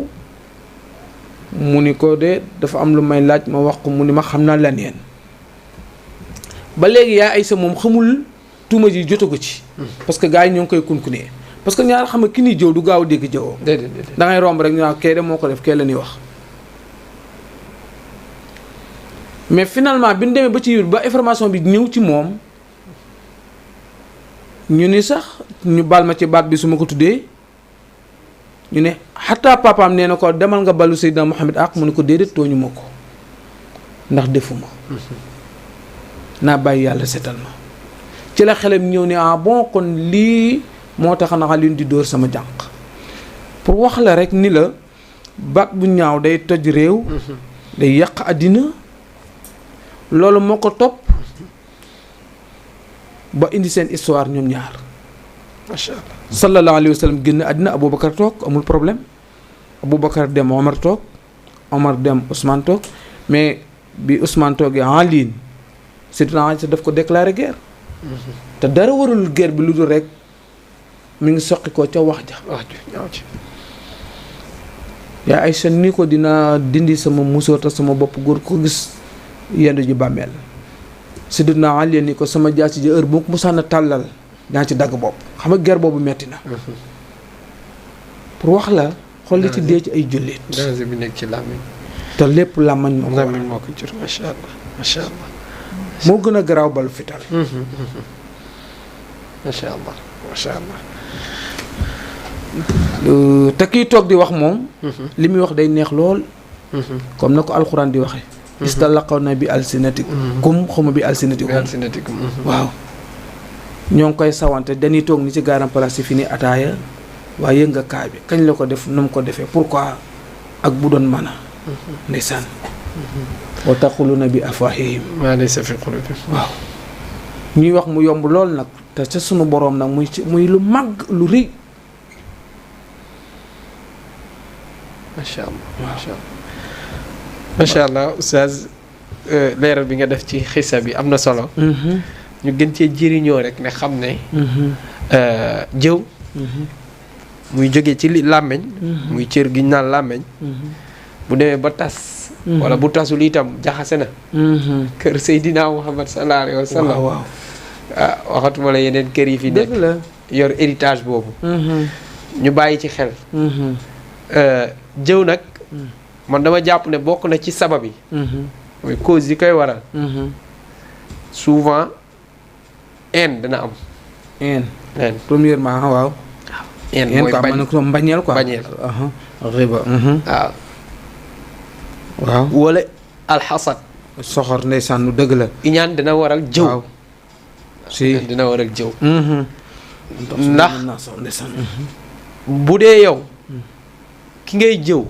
mu ni ko de dafa am lu may laaj ma wax ko mu ni ma xam naa laneen ba léegi yaa Aïcha moom xamul tuuma ji jotagu ci. parce que gars yi ñoo ngi koy kunkunee parce que ñaar xam nga ki ni jëw du gaaw a dégg jëwoo. déedéet da ngay romb rek ñu naan kee de moo ko def kee la ñuy wax. mais finalement bi ñu demee ba ci biir ba information bi ñëw ci moom ñu ni sax ñu baal ma ci baat bi su ma ko tuddee ñu ne xataa papaam nee na ko demal nga balu Seydina Muhammad ak mu ne ko déedéet tooñu ma ko ndax defuma naa bàyyi yàlla setal ma ci la xelam ñëw ne ah bon kon lii moo tax na Alioune di dóor sama jànq pour wax la rek ni la baat bu ñaaw day toj réew day yàq àddina loolu moo ko topp ba indi seen histoire ñoom ñaar macha allah sallallahu alayhi wa sallam génn àddina Aboubacar toog amul problème Aboubacar dem Omar toog Omar dem Ousmane toog mais bi Ousmane toogee en ligne Seydina Aïcha daf ko déclaré guerre. te dara warul guerre bi lu dul rek mi ngi soqi ko ca wax ja. yaa Aïcha ni ko dina dindi sama musóor te sama bopp góor ko gis yendu ji bàmmeel Seydina Ali ni ko sama jaasi ji heure bu mu sànn tàllal daa ci dagg bopp xam nga guerre boobu metti na pour wax la xool li ci dee ci ay jullit danger bi nekk ci làmmiñ te lépp làmmañ moo ko jur macha allah macha allah moo gën a garaaw balu fital macha allah macha allah te kiy toog di wax moom li muy wax day neex lool comme na ko alxuraan di waxe istalaqawna bi alsinatikum xawma bi alsinatikum waaw ñoo ngi koy sawante dañuy toog ni ci garam place si fi ni ataaya waaye yëg nga kaa bi kañ la ko def nu mu ko defee pourquoi ak bu doon mën a ndeysaan wa taquluna bi afwahihim maa laysa fi qulubihim waaw ñuy wax mu yomb lool nag te ca sunu boroom nag muy lu màgg lu rëy macha allah macha allah macha allah oustaz leeral bi nga def ci xisa bi am na solo ñu gën cee jëriñoo rek ne xam ne jëw muy jóge ci làmmeñ muy cër gi ñu naan làmmeñ bu demee ba tas wala bu tasul itam jaxase na kër Seydina Muhammad sallallahu alayhi wa sallam waaw waxatuma la yeneen kër yi fi nekk yor héritage boobu ñu bàyyi ci xel jëw nag man dama jàpp ne bokk na ci sabab yi mooy cause yi koy waral souvent haine dana am haine premièrement waaw haine mooy quoi man ko mbañeel quoi bañeel riba waaw wala alxasad soxor ndeysaan nu dëgg la iñaan dina waral jëw waaw si dina waral jëw ndax bu dee yow ki ngay jëw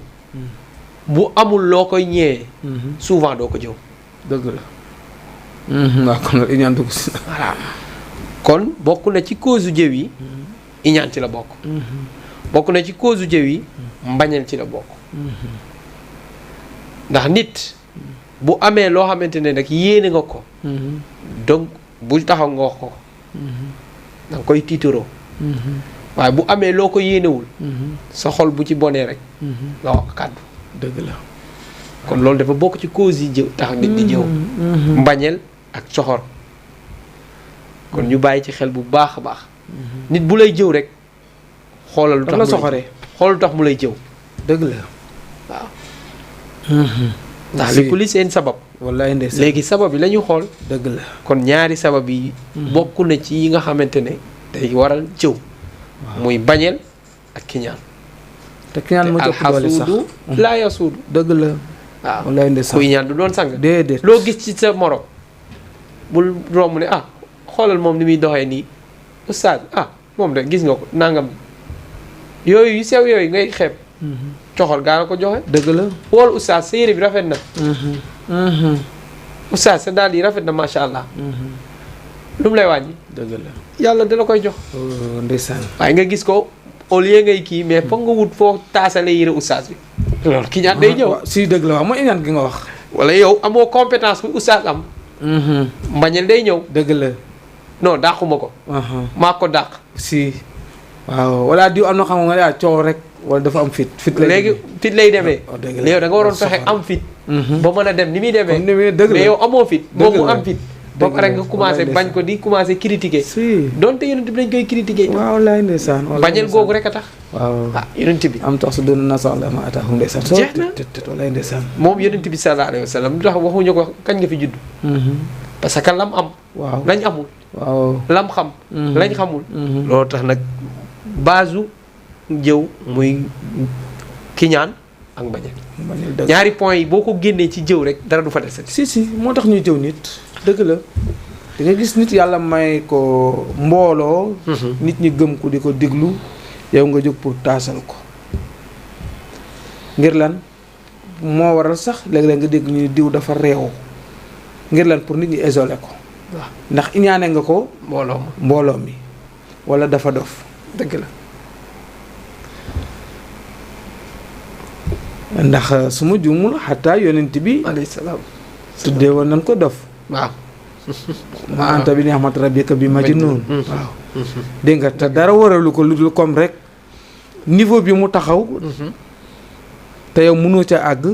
bu amul loo koy ñëwee souvent doo ko jëw dëgg la. waaw kon nag iñaan dugg si. voilà kon bokk na ci cause u jëw yi iñaan ci la bokk. bokk na ci cause u jëw yi mbañeel ci la bokk. ndax nit bu amee loo xamante ne nag yéene nga ko. donc bu taxaw nga wax ko. da nga koy tiitaroo. waaye bu amee loo ko yéenewul. sa xol bu ci bonee rek. nga wax kàddu. dëgg la. kon loolu dafa bokk ci cause yi jëw tax nit di jëw. mbañeel ak soxor. kon ñu bàyyi ci xel bu baax a baax. nit bu lay jëw rek. xoolal lu tax la soxoree. xoolal lu tax mu lay jëw. dëgg la. waaw. ndax li ku li seen sabab. wallaay ndeysaan. léegi sabab yi la ñu xool. dëgg la. kon ñaari sabab yi. bokk na ci yi nga xamante ne day waral jëw. muy bañeel ak kiñaan. te kiñaan ma ëpp doole sax alxasuudu laa yasuudu. dëgg la. waaw wallaay ndeysaan. kuy ñaan du doon sang. déedéet. loo gis ci sa morom. bul romb ne xoolal moom ni muy doxee nii. oustaz moom de gis nga ko nangam. yooyu yu sew yooyu ngay xeeb. coxor gaa la ko joxe. dëgg la. wool oustaz sa yére bi rafet na. oustaz sa daal yi rafet na macha allah. lu mu lay wàññi. dëgg la. yàlla dala koy jox. ndeysaan. waaye nga gis ko au lieu ngay kii mais foog nga wut foo taasale yére oustaz bi. loolu ki ñaan day ñëw. si dëgg la waaw mooy iñaan gi nga wax. wala yow amoo compétence bu oustaz am. mbañeel day ñëw. dëgg la. non dàquma ko. maa ko dàq. si. waaw wala diw am na xam nga yaa coow rek. wala dafa am fit. léegi fit lay demee. dëgg la yow da nga waroon fexe am fit. ba mën a dem ni muy demee. dëgg la mais yow amoo fit. moom mu am fit. ba dëgg la pare nga commencé bañ ko di commencé critiquer. si. donte yonent bi dañ koy critiquer. waaw laay ndeysaan. bañeel googu rek a tax. waaw yonent bi. am tax su doon na sax la ma ataxum ndeysaan. jeex na walaay ndeysaan. moom yonent bi sallallahu alayhi wa sallam lu tax waxuñu ko kañ nga fi judd. parce que lam am. waaw lañ amul. waaw lam xam. lañ xamul. loolu tax nag baasu jëw muy kiñaan ak mbañeel. ñaari points yi boo ko génnee ci jëw rek dara du fa desati. si moo tax ñuy jëw nit. dëgg la di nga gis nit yàlla may ko mbooloo. nit ñi gëm ko di ko déglu yow nga jóg pour taasal ko. ngir lan moo waral sax léeg-léeg nga dégg ñu diw dafa réew. ngir lan pour nit ñi isolé ko. waaw ndax iñaane nga ko. mbooloo mi wala dafa dof. dëgg la. ndax su ma juumul xataa yonent bi. alayhi salaam. tuddee woon nañ ko dof. waaw. ma anta bi ni'mati rabbika bi majnuun. waaw. dégg nga te dara waralu ko lu dul comme rek niveau bi mu taxaw. te yow mënoo ca àgg.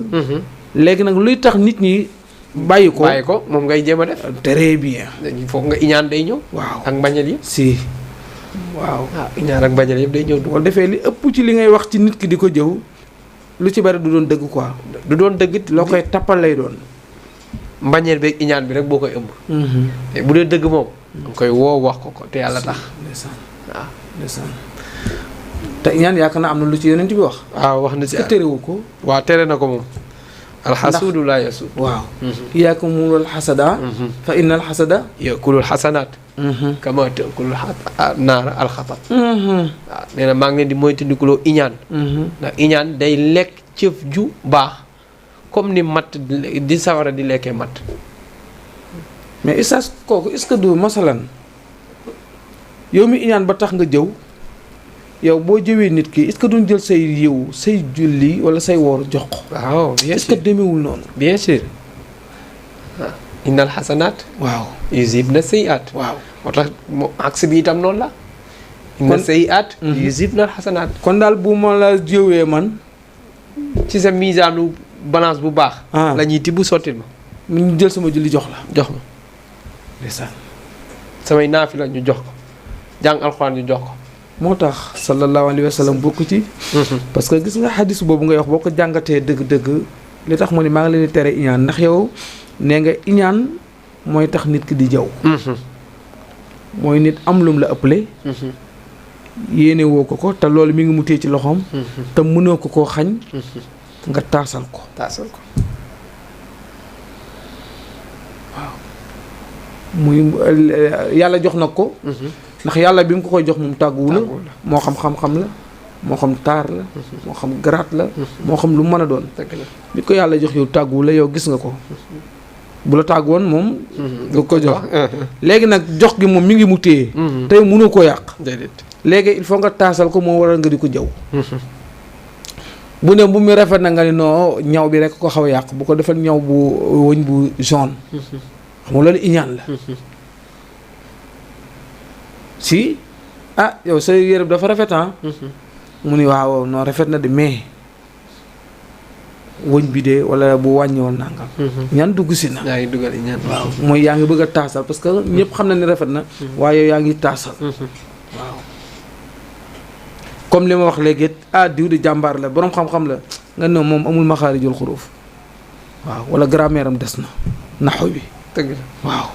léegi nag luy tax nit ñi bàyyi ko moom ngay jéem a def. très bien. foog nga iñaan day ñëw. waaw ak mbañeel yi. si. waaw iñaan ak mbañeel yëpp day ñëw. bu ko defee li ëpp ci li ngay wax ci nit ki di ko jëw lu ci bari du doon dëgg quoi. du doon dëgg loo koy tappal lay doon. mbañeel beeg iñaan bi rek boo koy ëmb. te bu dee dëgg moom. nga koy woo wax ko te yàlla tax. ndeysaan waaw ndeysaan. te iñaan yaakaar naa am na lu ci yonent bi wax. waaw wax na si terewu ko. waaw tere na ko moom. alxasuudu laa yasuud. waaw. iyaakumul xasada. fa innal xasada. yakulul xasanaat. kama takulul naara alxatab. waaw nee na maa ngi leen di moytandikuloo iñaan. ndax iñaan day lekk cëf ju baax comme ni matt di sawara di lekkee matt. mais isaas kooku est-ce que du masalan yow mi iñaan ba tax nga jëw yow boo jëwee nit ki est-ce que duñ jël say yiw say julli wala say woor jox ko. waaw bien sûr est-ce que demewul noonu. bien sûr. waaw innal xasanaat. waaw yuzhibna sayyi'aat. waaw moo tax mu axe bi itam noonu la. inna sayyi'aat yuzhibna xasanaat. kon daal bu ma la jëwee man. ci sa misaanu balance bu baax. la ñuy tibb sottil ma. ñu jël sama julli jox la. jox ma. ndeysaan. samay naafi la ñu jox ko. jàng alxuraan ñu jox ko. moo tax sallallahu alayhi wa sallam bokk ci. parce que gis nga xadis boobu ngay wax boo ko jàngatee dëgg-dëgg li tax mu ne maa ngi leen di tere iñaan ndax yow nee nga iñaan mooy tax nit ki di jaw. mooy nit am lum la ëppale. yéene woo ko te loolu mi ngi mu téye ci loxoom. te mënoo ko koo xañ. nga taasal ko. waaw muy yàlla jox na ko. ndax yàlla bi mu ko koy jox moom tàgguwu la moo xam xam-xam la moo xam taar la moo xam garaat la moo xam lu mën a doon bi ko yàlla jox yow tàgguwu la yow gis nga ko bu la tàgg woon moom du ko jox léegi nag jox gi moom mi ngi mu téye tey mënoo ko yàq léegi il faut nga taasal ko moo waral nga di ko jëw bu ne bu mi rafet na nga ni non ñaw bi rek ko xaw a yàq bu ko defal ñaw bu wëñ bu jaune xam nga loolu iñaan la si ah yow sa yére bi dafa rafet mu ni waaw non rafet na de mais wëñ bi de wala bu wàññiwoon nangam ñaan dugg si na yaa ngi dugal ñaan waaw mooy yaa ngi bëgg a taasal parce que ñëpp xam na ni rafet na waaye yow yaa ngi taasal waaw comme li ma wax léegi diw di jàmbaar la boroom xam-xam la nga ne moom amul maxaarijul xuruuf waaw wala grammaire am des na naxu bi dëgg la waaw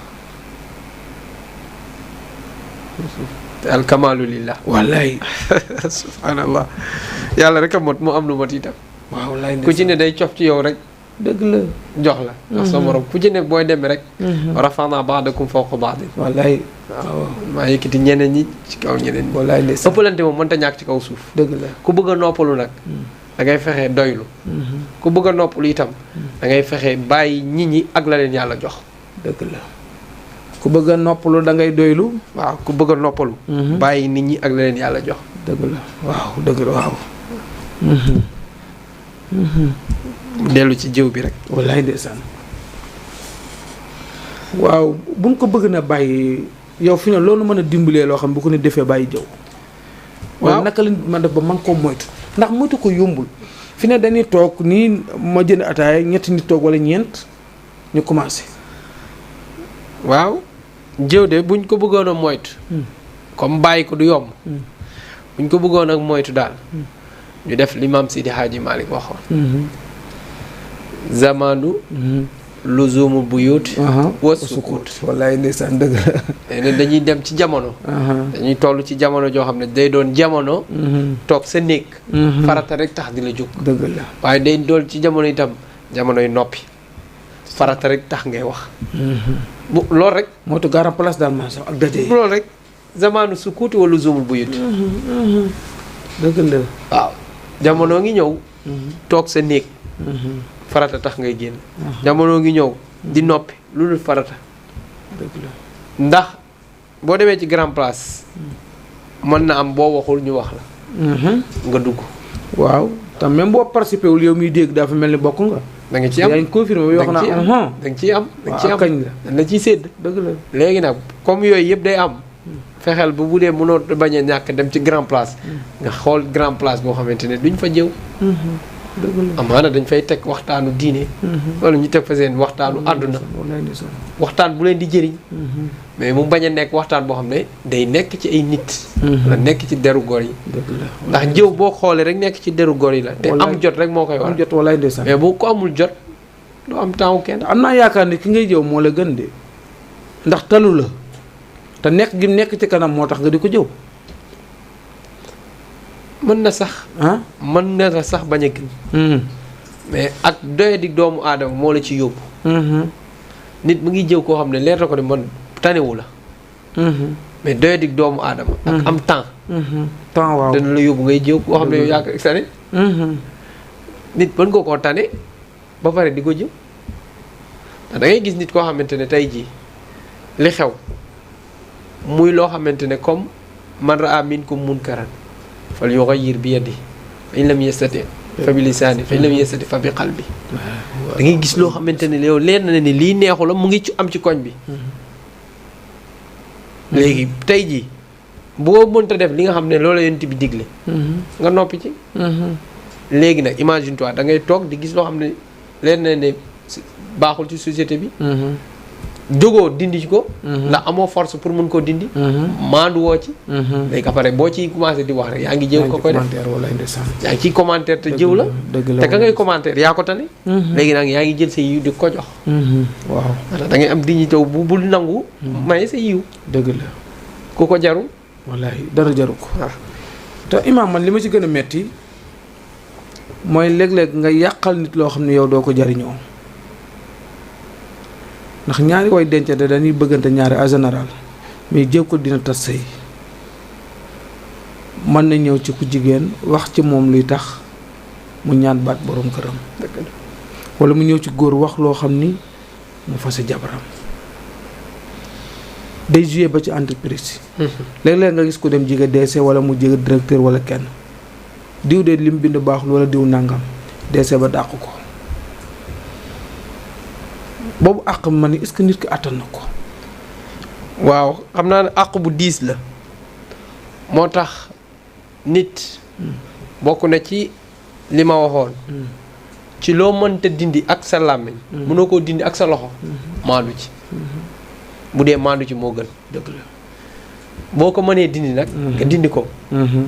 te alkamaalu lillah wallaay subhaanallah yàlla rek a mot mu am lu mot itam waaw wallaay ku ci ne day cof ci yow rek dëgg la jox la ndax sa morom ku ci nekk booy demee rek rafa'naa ba'dakum fawqa ba'din wallaay waaw maa yëkkati ñeneen ñi ci kaw ñeneen ñi wallaay ndeysaan ëppalante moom mënta ñàkk ci kaw suuf dëgg la ku bëgg a noppalu nag da ngay fexe doylu ku bëgg a noppalu itam da ngay fexe bàyyi nit ñi ak la leen yàlla jox dëgg la ku bëgg a noppalu da ngay doylu waaw ku bëgg a noppalu bàyyi nit ñi ak la leen yàlla jox dëgg la waaw dëgg la waaw dellu ci jëw bi rek wallaay ndeysaan waaw buñ ko bëgg na bàyyi yow fi ne loolu mën a dimbalee loo xam bu ko ne defee bàyyi jëw waaw naka la nit ma def ba man koo moytu ndax moytu ko yombul fi ne dañuy toog nii ma jënd ataaya ñetti nit toog wala ñeent ñu commencé waaw jëw de buñ ko bëggoon a moytu comme bàyyi ko du yomb buñ ko bëggoon a moytu daal ñu def li Maam Sidi Haaji Malick waxoon zamanu luzumu buyut wa sukut wallaay ndeysaan dëgg la ne dañuy dem ci jamono dañuy toll ci jamono joo xam ne day doon jamono toog sa néeg farata rek tax di la jóg dëgg la waaye day doon ci jamono itam jamonoy noppi farata rek tax ngay wax bu loolu rek mootu garam place daal maa sax ak daje loolu rek zamanu sukuti wa luzumul buyut dëgg la waaw jamono ngi ñëw toog sa néeg farata tax ngay génn jamono ngi ñëw di noppi lu dul farata dëgg la ndax boo demee ci grand place mën na am boo waxul ñu wax la nga dugg waaw te même boo participé wul yow miy dégg dafa mel ni bokk nga da nga ci am yaa ngi confirmé ba wax naa da nga ciy am da nga ciy am kañ la dañ la ciy sédd dëgg la léegi nag comme yooyu yëpp day am fexeel bu dee mënoo bañ a ñàkk dem ci grand place nga xool grand place boo xamante ne duñ fa jëw dëgg la amaana dañ fay teg waxtaanu diine wala ñu teg fa seen waxtaanu àdduna waxtaan bu leen di jëriñ mais mu bañ a nekk waxtaan boo xam ne day nekk ci ay nit la nekk ci deru góor yi ndax jëw boo xoolee rek nekk ci deru góor yi la te am jot rek moo koy war am jot walaay ndeysaan mais boo ko amul jot doo am temps kenn am naa yaakaar ne ki ngay jëw moo la gën de ndax talu la te nekk gi nekk ci kanam moo tax nga di ko jëw mën na sax mën na sax bañ a gën mais ak doyadi doomu aadama moo la ci yóbbu nit mu ngi jëw koo xam ne leer na ko ne man tanewu la mais doyadi doomu aadama ak am temps waaw dana la yóbbu ngay jëw koo xam ne yow yaa ko tane nit mën nga koo tane ba pare di ko jëw da ngay gis nit koo xamante ne tey jii li xew muy loo xamante ne comme man raa minkum munkaran fal yughayyir bi yadihi fa in lam yastati fa bi lisaani fa in lam yastati fa bi qalbi da ngay gis loo xamante ne yow leer na ne lii neexu la mu ngi ci am ci koñ bi léegi tey jii boo mënta def li nga xam ne loolu la yonent bi digle nga noppi ci léegi nag imagine toi da ngay toog di gis loo xam ne leer na ne baaxul ci société bi jógoo dindi ko ndax amoo force pour mun koo dindi maandu woo ci léegi après boo ciy commencé di wax rek yaa ngi jëw ko koy def yaa ngi ciy commentaire te jëw la te ka ngay commentaire yaa ko tane léegi nag yaa ngi jël sa yiw di ko jox waaw da ngay am dignité bu bul nangu maye sa yiw dëgg la ku ko jarul wallaahi dara jaru ko waaw te imaam man li ma ci gën a metti mooy léeg-léeg nga yàqal nit loo xam ne yow doo ko jariñoo ndax ñaari way dencante dañuy bëggante ñaari en général mais jëw ko dina tas sëy mën na ñëw ci ku jigéen wax ci moom luy tax mu ñaan baat borom këram wala mu ñëw ci góor wax loo xam ni mu fase jabaram day joué ba ci entreprise yi léeg-léeg nga gis ko dem jige DC wala mu jige directeur wala kenn diw de lim bind baaxul wala diw nangam DC ba dàq ko boobu àq ma ni est-ce que nit ki àttan na ko. waaw xam naa ne àq bu diis la moo tax nit bokk na ci li ma waxoon ci loo mënta dindi ak sa làmmiñ mënoo koo dindi ak sa loxo maandu ci bu dee maandu ci moo gën. dëgg la boo ko mënee dindi nag nga dindi ko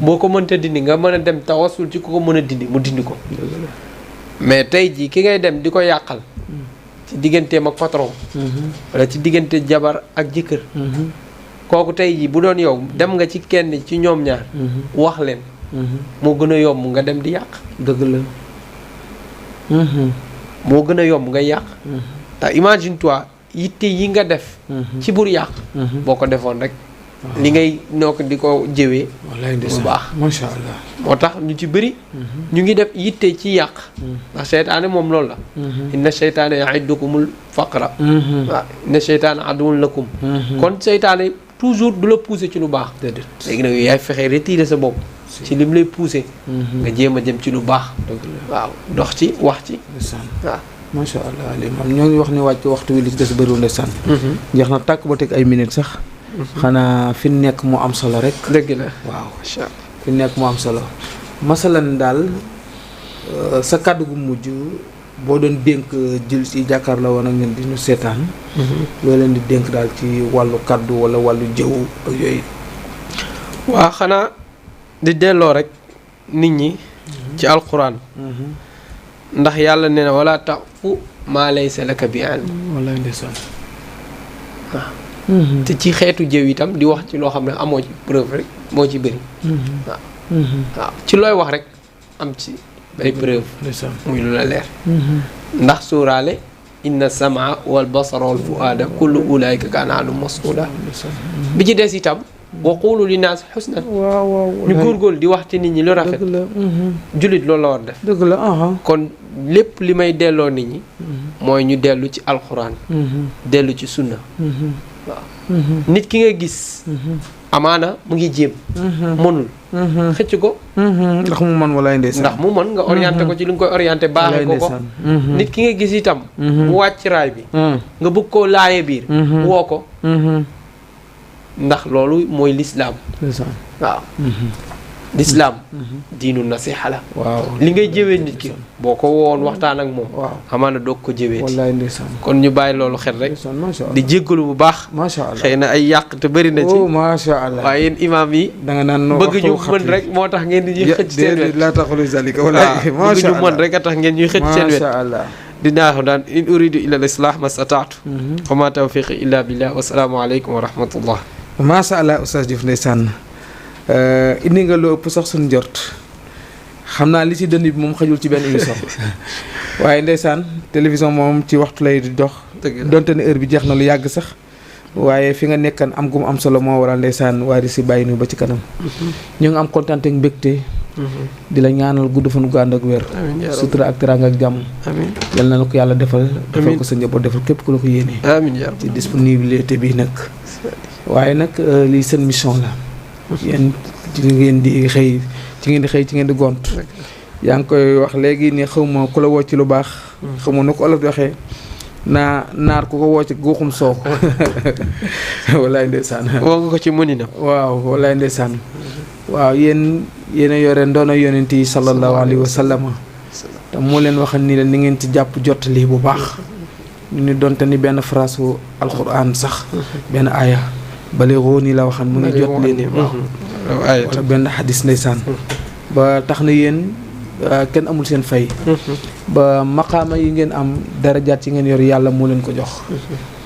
boo ko mënta dindi nga mën a dem tawasul ci ku ko mën a dindi mu dindi ko. mais tey jii ki ngay dem di ko yàqal ci digganteem ak patron wala ci diggante jabar ak jëkkër kooku tey jii bu doon yow dem nga ci kenn ci ñoom ñaar wax leen moo gën a yomb nga dem di yàq. dëgg la moo gën a yomb nga yàq te imagine toi yitte yi nga def ci bur yàq boo ko defoon rek li ngay noo ko di ko jëwee bu baax macha allah. moo tax ñu ci bëri ñu ngi def yitte ci yàq ndax seytaane moom loolu la inna seytaane ya'idukumul faqra waaw inna seytaane aduwwun lakum kon seytaane toujours du la pousser ci lu baax léegi nag yaay fexe retirer sa bopp ci lim lay pousser nga jéem a jëm ci lu baax waaw dox ci wax ci waaw macha allah Limam ñoo ngi wax ni wàcc waxtu wi li ci des bëriwul ndeysaan jeex na tàkk ba teg ay minutes sax xanaa fi nekk mu am solo rek. dëgg la waaw fi nekk mu am solo masalan daal sa kàddu gu mujj boo doon dénk jël si jàkkaar la woon ak ngeen di ñu seetaan loo leen di dénk daal ci wàllu kàddu wala wàllu jëw ak yooyu. waaw xanaa di delloo rek nit ñi ci alquran ndax yàlla nee na wala taqfu maa laysa laka bi ilm. wallaay ndeysaan waaw te ci xeetu jëw itam di wax ci loo xam ne amoo ci preuve rek moo ci bëri waaw waaw ci looy wax rek am ci ay preuve muy lu la leer ndax suuraale inna samaa wal basara wal fuaada kullu ulaayka kaana anhu mas'uula bi ci des itam wa qulu li naas xusnan ñu góorgóorlu di wax ci nit ñi lu rafet jullit loolu la war def dëgg la kon lépp li may delloo nit ñi mooy ñu dellu ci alxuraan dellu ci sunna waaw nit ki nga gis amaana mu ngi jéem mënul xëcc ko ndax mu mën walaay ndeysaan ndax mu mën nga orienté ko ci li nga koy orienté baaxee ko ko nit ki nga gis itam mu wàcc raay bi nga bëgg koo laaye biir woo ko ndax loolu mooy lislaam waaw lislaam diinu nasiha la waaw li ngay jëwee nit ki boo ko woon waxtaan ak moom waaw amaana doog ko jëwee wallaay ndeysaan kon ñu bàyyi loolu xel rek di jéggalu bu baax macha allah xëy na ay yàq te bëri na ci macha allah waaye yéen imaam yi da nga naan bëgg ñu mën rek moo tax ngeen di ñuy xëcc seen wet la taxulu zalika wallaay bëgg ñu mën rek a tax ngeen ñuy xëcc seen wet macha allah di naaxu daan in uridu illa al islah ma stataatu wa ma tawfiqi illa billah wa salaamu aleykum wa rahmatullah macha allah oustaz Diouf ndeysaan indi nga lu ëpp sax suñu jort xam naa li ci dënn bi moom xajul ci benn émission waaye ndeysaan télévision moom ci waxtu lay di dox donte ne heure bi jeex na lu yàgg sax waaye fi nga nekkan am gu mu am solo moo waral ndeysaan waari si bàyyi nu ba ci kanam ñu ngi am kontaan ak mbégte di la ñaanal gudd fan gu ànd ak wér sutura ak teraanga ak jàmm yal na la ko yàlla defal ko sa njaboot defal képp ku la ko yéene ci disponibilité bi nag waaye nag lii seen mission la yéen ci ngeen di xëy ci ngeen di gont yaa ngi koy wax léegi ni xawma ku la woo ci lu baax xawma nu ko olof di waxee naar ku ko woo ci guuxum soow wallaay ndeysaan woo nga ko ci mëni na waaw wallaay ndeysaan waaw yéen a yore ndoona yonent yi sallallahu alayhi wa sallam te moo leen waxal ni leen ni ngeen ci jàpp jot lii bu baax ñu ni donte ni benn phrase wu alquran sax benn aaya bale woo nii la waxan mu ngi jot leen wala benn xadis ndeysaan ba tax na yéen kenn amul seen fay ba maqaama yi ngeen am darajaat yi ngeen yor yàlla moo leen ko jox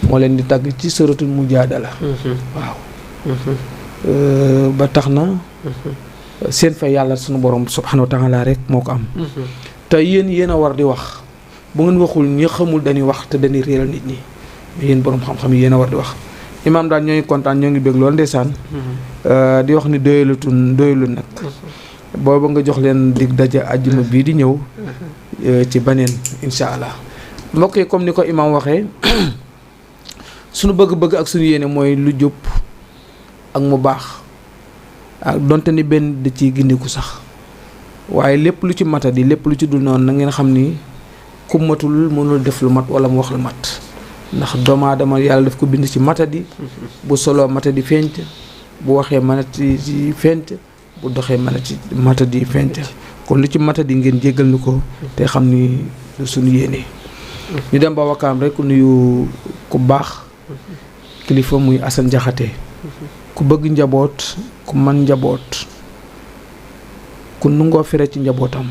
moo leen di tagg ci suratul mujaadala waaw ba tax na seen fay yàlla sunu borom subhanahu wa taala rek moo ko am te yéen a war di wax bu ngeen waxul ñi xamul dañuy wax te dañuy réeral nit ñi yéen borom xam-xam yi yéen a war di wax imaam daal ñoo ngi kontaan ñoo ngi bég lool ndeysaan di wax ni doyalu nag booba nga jox leen dig daja àjjuma bii di ñëw ci baneen incha allah mbokk yi comme ni ko imam waxee sunu bëgg-bëgg ak sunu yéene mooy lu jub ak mu baax ak donte ni benn da ciy gindiku sax waaye lépp lu ci matadi lépp lu ci dul noonu na ngeen xam ni ku matul mënul def lu mat wala mu wax lu mat ndax doomu aadama yàlla daf ko bind ci matadi bu soloo matadi feeñte bu waxee matadi feeñte bu doxee matadi feeñte kon lu ci matadi ngeen jéggal ni ko te xam ni lu sunu yéene ñu dem ba Wakaam rek nuyu ku baax kilifa muy Assane Jaxate ku bëgg njaboot ku man njaboot ku nungoo fere ci njabootam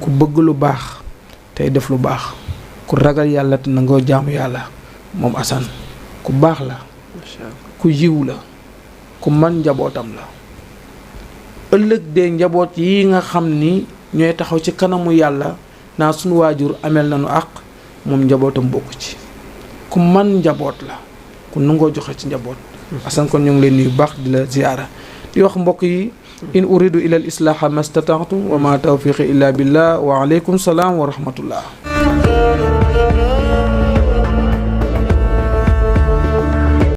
ku bëgg lu baax tey def lu baax ku ragal yàlla te nangoo jaamu yàlla moom Assane ku baax la ku yiw la ku man njabootam la ëllëg de njaboot yi nga xam ni ñooy taxaw ci kanamu yàlla naa sunu waajur ameel nañu àq moom njabootam bokk ci ku man njaboot la ku nangoo joxe ci njaboot Assane kon ñu ngi leen nuyu baax di la ziyaara di wax mbokk yi in uridu ila al islaha mastata'tu wa ma tawfiqi illa billah wa alaykum salaam wa rahmatullah